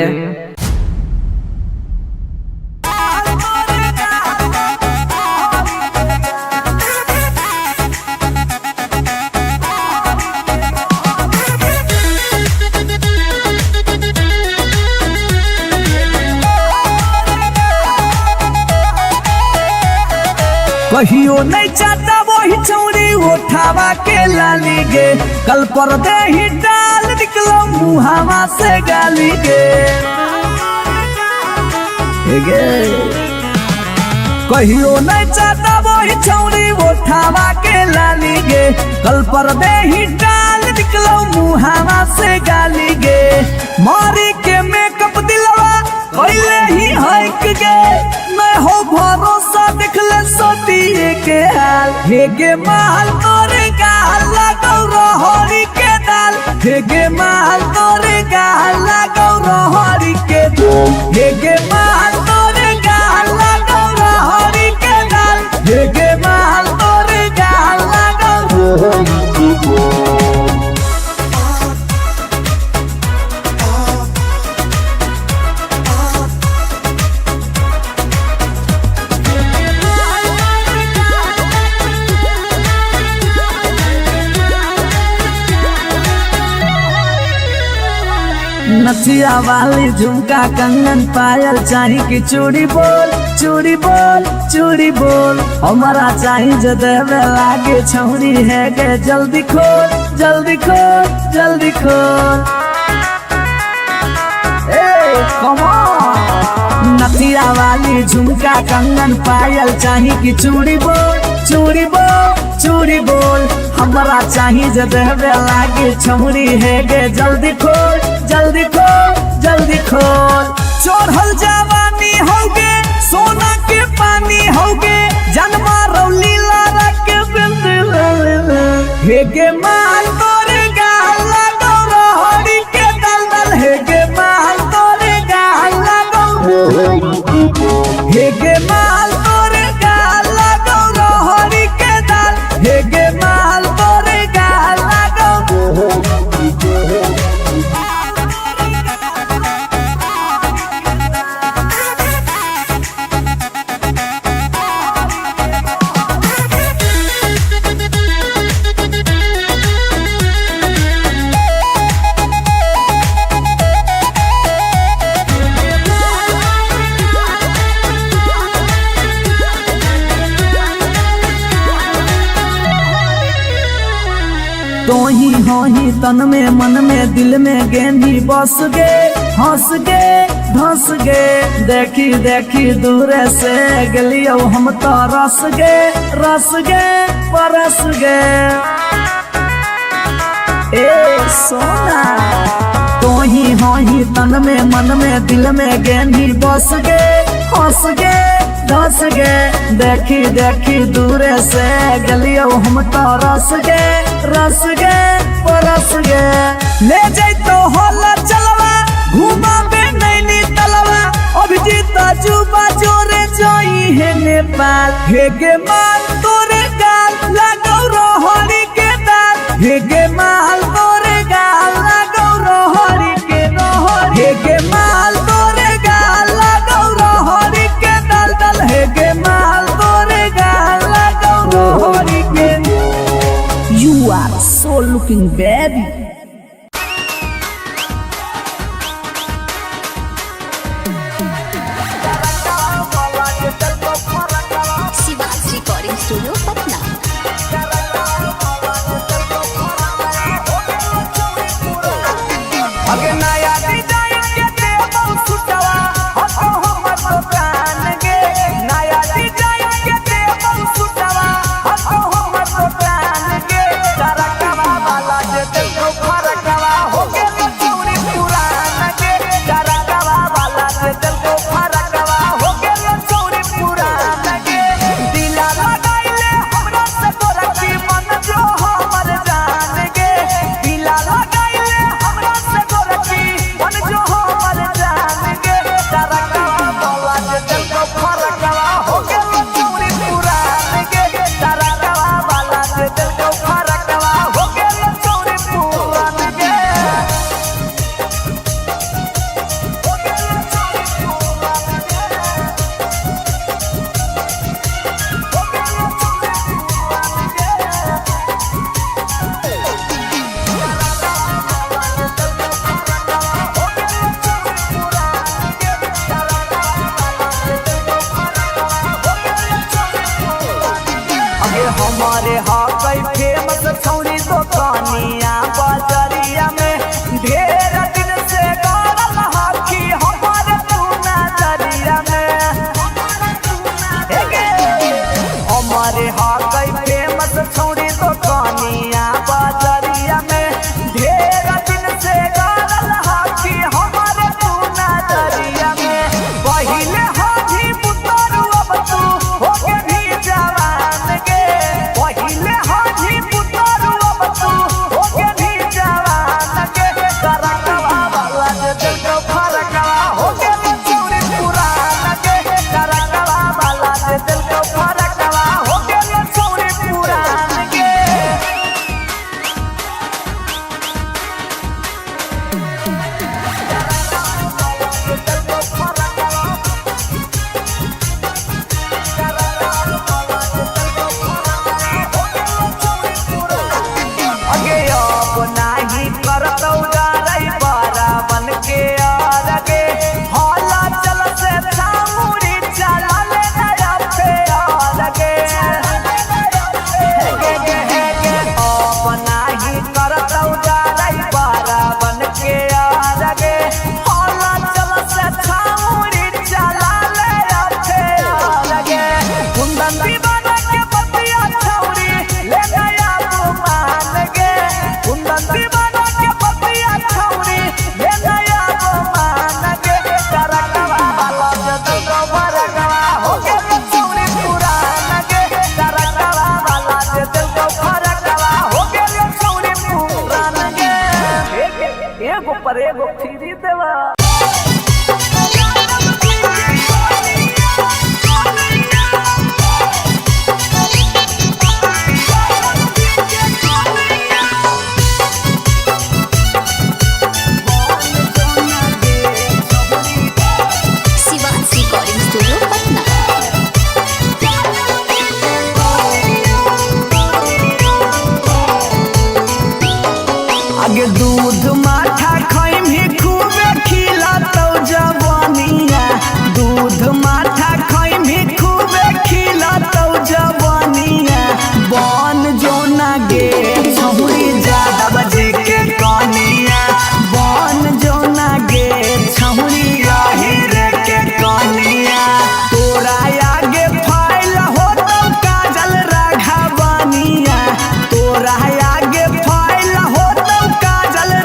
कहियो नहीं चाहता वही चौड़ी उठावा के लाली गे कल पर दे ही डाल निकलो मुहावा से गाली गे। हे गे कहियो नहीं चाहता वही चौड़ी उठावा के लाली गे कल पर दे ही डाल निकलो मुहावा से गाली गे। मारी के मेकअप दिलवा कैले ही हक गे मैं हो भरोसा देखले सटिए के हाल। हे गे माल तोरे गाल लगौ रहरी के दाल हे गे माल तोरे गाल लगौ रहरी के दाल हे गे माल तोरे गाल लगौ रहरी के दाल हे गे माल तोरे गाल लगौ रहरी के दाल। नथिया वाली झुमका कंगन पायल चाही की चूड़ी बोल चूड़ी बोल चूड़ी बोल हमारा चाही जो देवे लागे छौरी है गे जल्दी खोल जल्दी खोल जल्दी खोल। ए कम ऑन। नथिया वाली झुमका कंगन पायल चाही कि चूड़ी बोल, चूड़ी बोल, चूड़ी बोल। हमरा चाही जे देहबे लागी छौरी हे गे, जल्दी खोल, जल्दी खोल, जल्दी खोल। चढ़ल जवानी होगे सोना के पानी होगे, जन्मा रौली लारा के बिंद हे गे माल तोरे गाल लागो रहरी के दलदल, हे गे माल तोरे गाल लागो, हे गे माल तोरे गाल लागो रहरी के दाल, हे गे माल तोरे गाल लागो। तोही होही तन में मन में दिल में गेंदी बस गे, हंस गे धंस गे, देखी देखी दूर से गलियो हम तो रस गे, रस गे परस गे। ए सोना तोही होही तन में मन में दिल में गेंदी बस गे, हंस गे धस गे, देखी देखी दूर से गलियो हम तो रस गे, रस गे परस गे। ले जैतो होला चलवा घुमाबे नैनी तलवा, अभिजीत जुबा जोरे जोई हे नेपाल, हे गे माल तोरे गाल लागौ रहरी के दाल, हे गे माल तोरे गाल लागौ रहरी के रहरी, हे गे माल तोरे गाल लागौ रहरी के दाल दाल, हे गे माल तोरे गाल लागौ रहरी के। You are so looking baby. Shiva's Recording Studio, Patna. अगे नया डिजाइन के देबौ सुटवा हको हमर दुकान गे, नया डिजाइन के देबौ सुटवा हको हमर दुकान गे। चरकवा वाला जे देखो फरकवा हो गेल चौरी पुरान गे, चरकवा वाला जे देखो फरकवा हो गेल चौरी पुरान गे। दिला लगाइले हमरा से तोरा की मन जो हमर जान गे, दिला लगाइले हमरा से तोरा की मन जो हमर जान गे। चरकवा वाला जे देखो फरकवा हो गेल चौरी पुरान गे, चरकवा वाला जे देखो फरकवा हो गेल चौरी पुरान गे। हो गेल चौरी पुरान गे। हो गेल चौरी पुरान गे। अगे हमारे हकई फेमस छौरी दोकानिया बजरिया में, ढेर दिन से गड़ल हकी हमारे तू नजरिया में। एगे हमारे हकई फेमस छौरी दोकानिया बजरिया में, ढेर दिन से गड़ल हकी हमारे तू नजरिया में। पहिले हाथी पुतरू अब तू होके भी जवान गे, पहिले हाथी पुतरू पर एगो फ्री देवा।